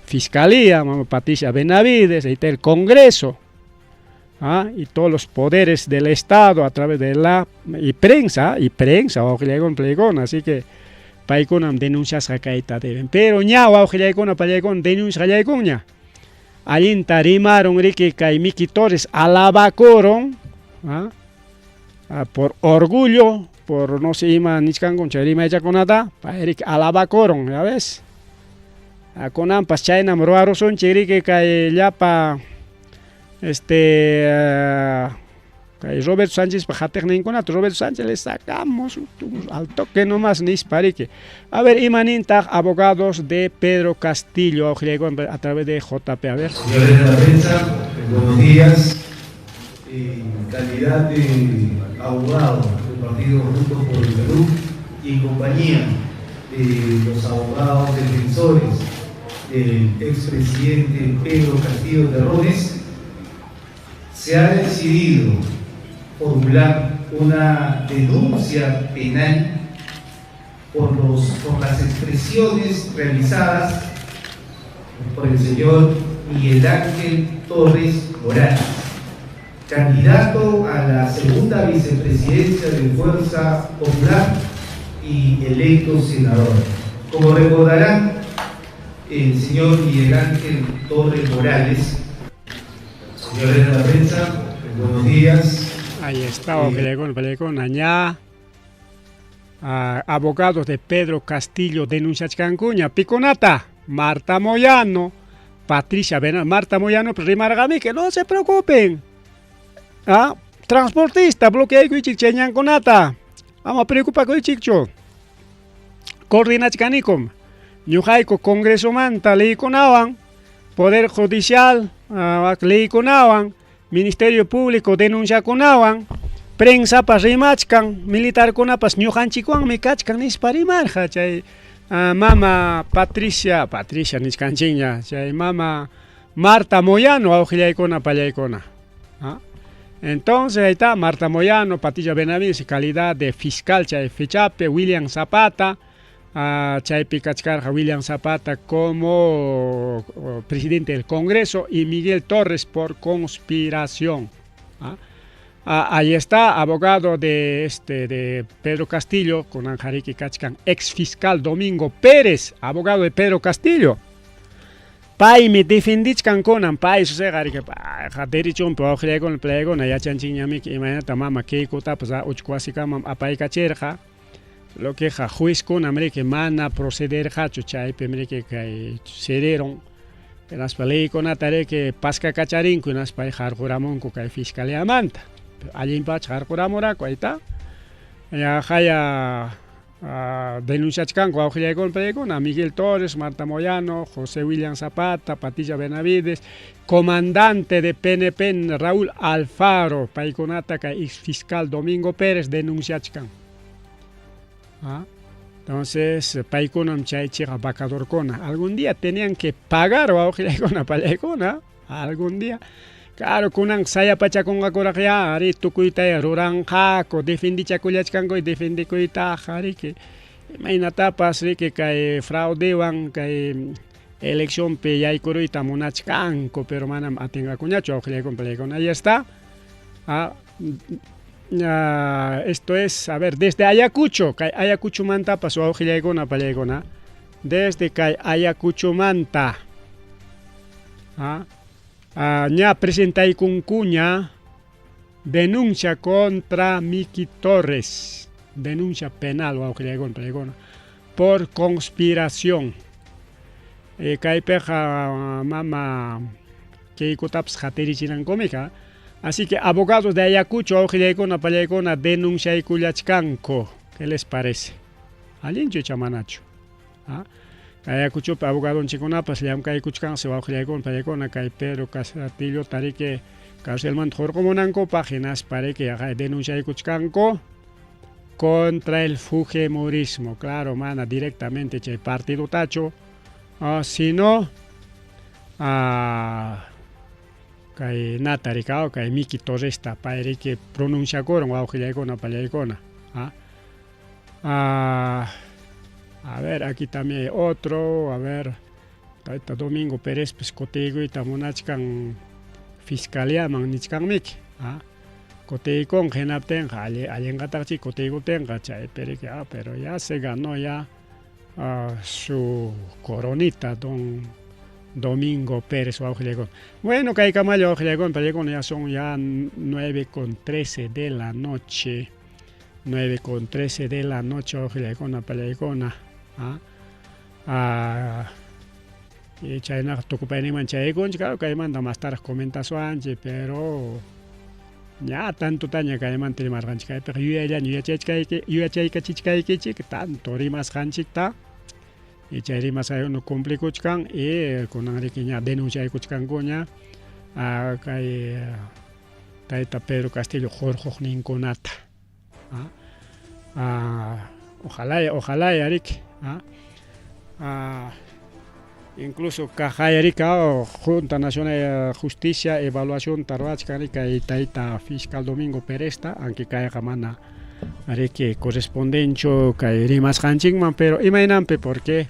S1: Fiscalía, mama Patricia Benavides, ahí está el Congreso, y todos los poderes del Estado a través de la y prensa, wawqillaykuna palaykuna, así que paykunam denunciasqa kayta deben. Pero ña wawqillaykuna palaykuna denuncia qallaykunña. Allinta rimaron riki kay Miki Torres alabakuron, por orgullo, por no sé ima nichkankun chay rimaychakunata, pay riki alabakuron, ya ves. Kunanpas chaynam ruwarusunchik riki kay llapa kay Roberto Sánchezpa qatiqninkunata, Roberto Sánchez le sacamos al toque nomás nispa riki. A ver, ima nintaq abogados de Pedro Castillo a través de JP, a ver.
S4: Señores de la prensa, buenos días. En calidad de abogado del Partido Juntos por el Perú y en compañía de los abogados defensores del expresidente Pedro Castillo Terrones, se ha decidido formular una denuncia penal por las expresiones realizadas por el señor Miguel Ángel Torres Morales, candidato a la segunda vicepresidencia de Fuerza Popular y electo senador. Como recordarán, el señor Miguel Ángel Torres Morales. Señores de la prensa, buenos días.
S1: Ahí está, ña, abogados de Pedro Castillo denunciachkankuña, pikunata, Marta Moyano, Patricia Bernal, Marta Moyano, pues, rimarqami que no se preocupen. Transportista, bloqueaykuychik chay ñankunata. Ama preocupakuychikchu. Coordinachkanikum. Ñuqayku Congresomanta leykunawan, Poder Judicial leykunawan, Ministerio Público denunciakunawan, prensapas rimachkan, militarkunapas ñuqanchikwanmi kachkan nispa rimarqa chay mama Patricia, Patricia nichkanchikña, chay mama Marta Moyano wawqillaykuna pallaykuna. Entonces ahí está Marta Moyano, Patricia Benavides, calidad de fiscal chay fechape, William Zapata, chaypi kachkarqa William Zapata como presidente del Congreso y Miguel Torres por conspiración. Ahí está, abogado de Pedro Castillo, con Anjariki kachkan, ex fiscal Domingo Pérez, abogado de Pedro Castillo. Paymi defendichkan kunan, pay suseqa riki, derechonpi wawqillaykuna palaykuna yachanchikñamiki imaynata mama Keikotapas uchku wasikamam apaykachirqa. Lo que ja juezkunam riki mana procederqachu chaypi riki kay cederon. Hinaspa leykunata riki paskakacharinku hinaspa harquramunku kay fiscaliamanta. Allinpacha harquramuraku, ahí está. Ya haya denunciachkanku wawqillaykuna palaykuna, Miguel Torres, Marta Moyano, José William Zapata, Patricia Benavides, comandante de PNP Raúl Alfaro, paykunata kay ex fiscal Domingo Pérez denunciachkan. Entonces, paykunam chay chiqa vacadorkuna. Algún día tenían que pagar wawqillaykuna palaykuna, algún día. Claro, kunan sayapachakunqakuraq ya, ari tukuyta ruranqaku, defendichakullachkanku y defendikuytaqa, riki. Imaynatapas, riki, kay fraudewan, kay eleccionpi yaykuruyta munachkanku, pero manam atinqakuñachu wawqillaykuna palaykuna. Ahí está. Esto es, a ver, desde Ayacucho, kay Ayacuchomantapas wawqillaykuna palaykuna, desde kay Ayacuchomanta. Ña presentaykunkuña denuncia contra Miki Torres. Denuncia penal wawqillaykuna paykuna por conspiración. E, kaypiqa mama Keikotapas hatirichinankumika. Así que abogados de Ayacucho wawqillaykuna pallaykuna denunciaykullachkanku. ¿Qué les parece? Allinchu icha manachu? ¿Ah? Ayacuchopi abogadonchikkunapas llamkaykuchkansi wawqillaykuna pallaykuna kay Pedro Castillo tariki carcelmanta hurqumunankupaq hinaspa riki denunciaykuchkanku contra el fujimorismo. Claro, mana directamente chay partidotachu, sino kay nata rikao kay Miki Torresta pay riki pronunciakurun wawqillaykuna pallaykuna. A ver, aquí también hay otro, a ver, tayta Domingo Pérez pues kutiykuyta munachkan fiscaliaman nichkanmiki. Kutiykunqa hinaptinqa allinqataqchi kutiykuptinqa chaypi riki, pero ya se ganó ya su coronita don Domingo Pérez wawqillaykuna. Bueno, kaykamalla wawqillaykuna pallaykuna, ya son ya 9:13 de la noche. 9:13 de la noche wawqillaykuna pallaykuna. Y chaynaqa tukupayninman chayaykunchik, claro, kaymanta mastaraq comentasuanchik, pero ña tantotaña kaymanta rimarqanchik, kaypiqa yuyayllaña yuyachaykachichkaykichik tanto rimasqanchikta y chay rimasqaykuna cumplikuchkan y kunan riki ña denunciaykuchkankuña kay tayta Pedro Castillo hurquqninkunata. Ojalá, ojalá riki. Incluso kaqayarika Junta Nacional de Justicia evaluación ruwachkan kay tayta fiscal Domingo Perezta, aunque kayqa mana riki correspondenchu kay rimasqanchikman, pero imaynanpi porque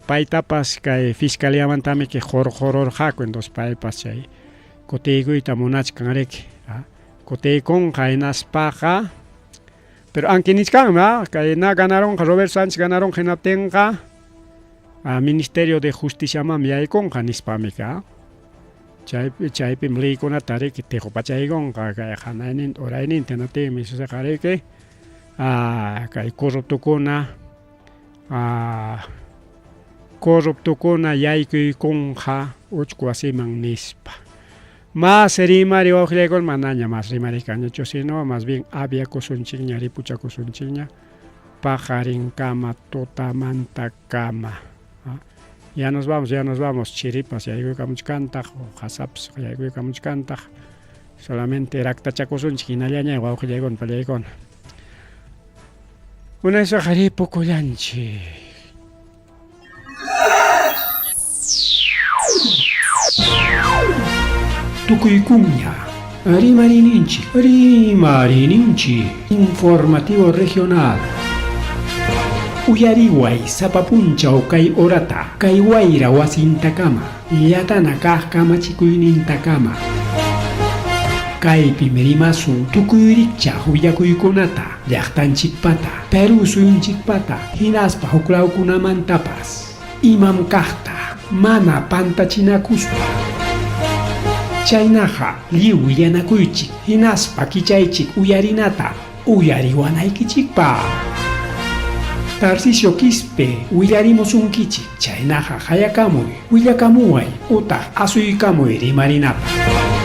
S1: paytapas kay fiscaliamantami que hurqururqaku, entonces paypas chay kutiykuyta munachkan riki. Kutiykunqa hinaspaqa, pero aunque nichkanmi, kay na ganaronqa Roberto Sánchez ganaronqa hinaptinqa Ministerio de Justiciamanmi yaykunqa nispami ka. Chaypi chaypim leykunata riki tiqupachaykunqa kay hanayninta urayninta hinaptinmi suceqa riki kay corruptokuna corruptokuna yaykuykunqa uchku wasiman nispa. Más rimari wawqillaykuna manaña más rimariykanñachu, sino más bien aviakusunchikña ripuchakusunchikña paqarinkama tutamantakama. Ya nos vamos, ya nos vamos, chiripas yaykuykamuchkantaq, qasapas yaykuykamuchkantaq. Solamente raktachakusunchik hinallaña wawqillaykuna pallaykuna. Unaysaqa ripukullanchik.
S2: Tukuykuña Rimarininchik, Rimarininchik, Informativo Regional. Uyariway sapa punchaw kay horata, kay wayra wasintakama, llatana kaq kamachikuynintakama. Kaypim rimasun tukuy rikchaq willakuykunata, llaqtanchikpata, Perú suyunchikpata, hinaspa huklawkunamantapas. Imam kaqta, mana pantachinakuspa. Chaynaqa lliw willanakuychik, hinaspa kichaychik uyarinata, uyariwanaykichikpaq. Tarcisio Quispe willarimusunkichik, chaynaqa qayakamuy, willakamuway utaq asuykamuy rimarinapaq.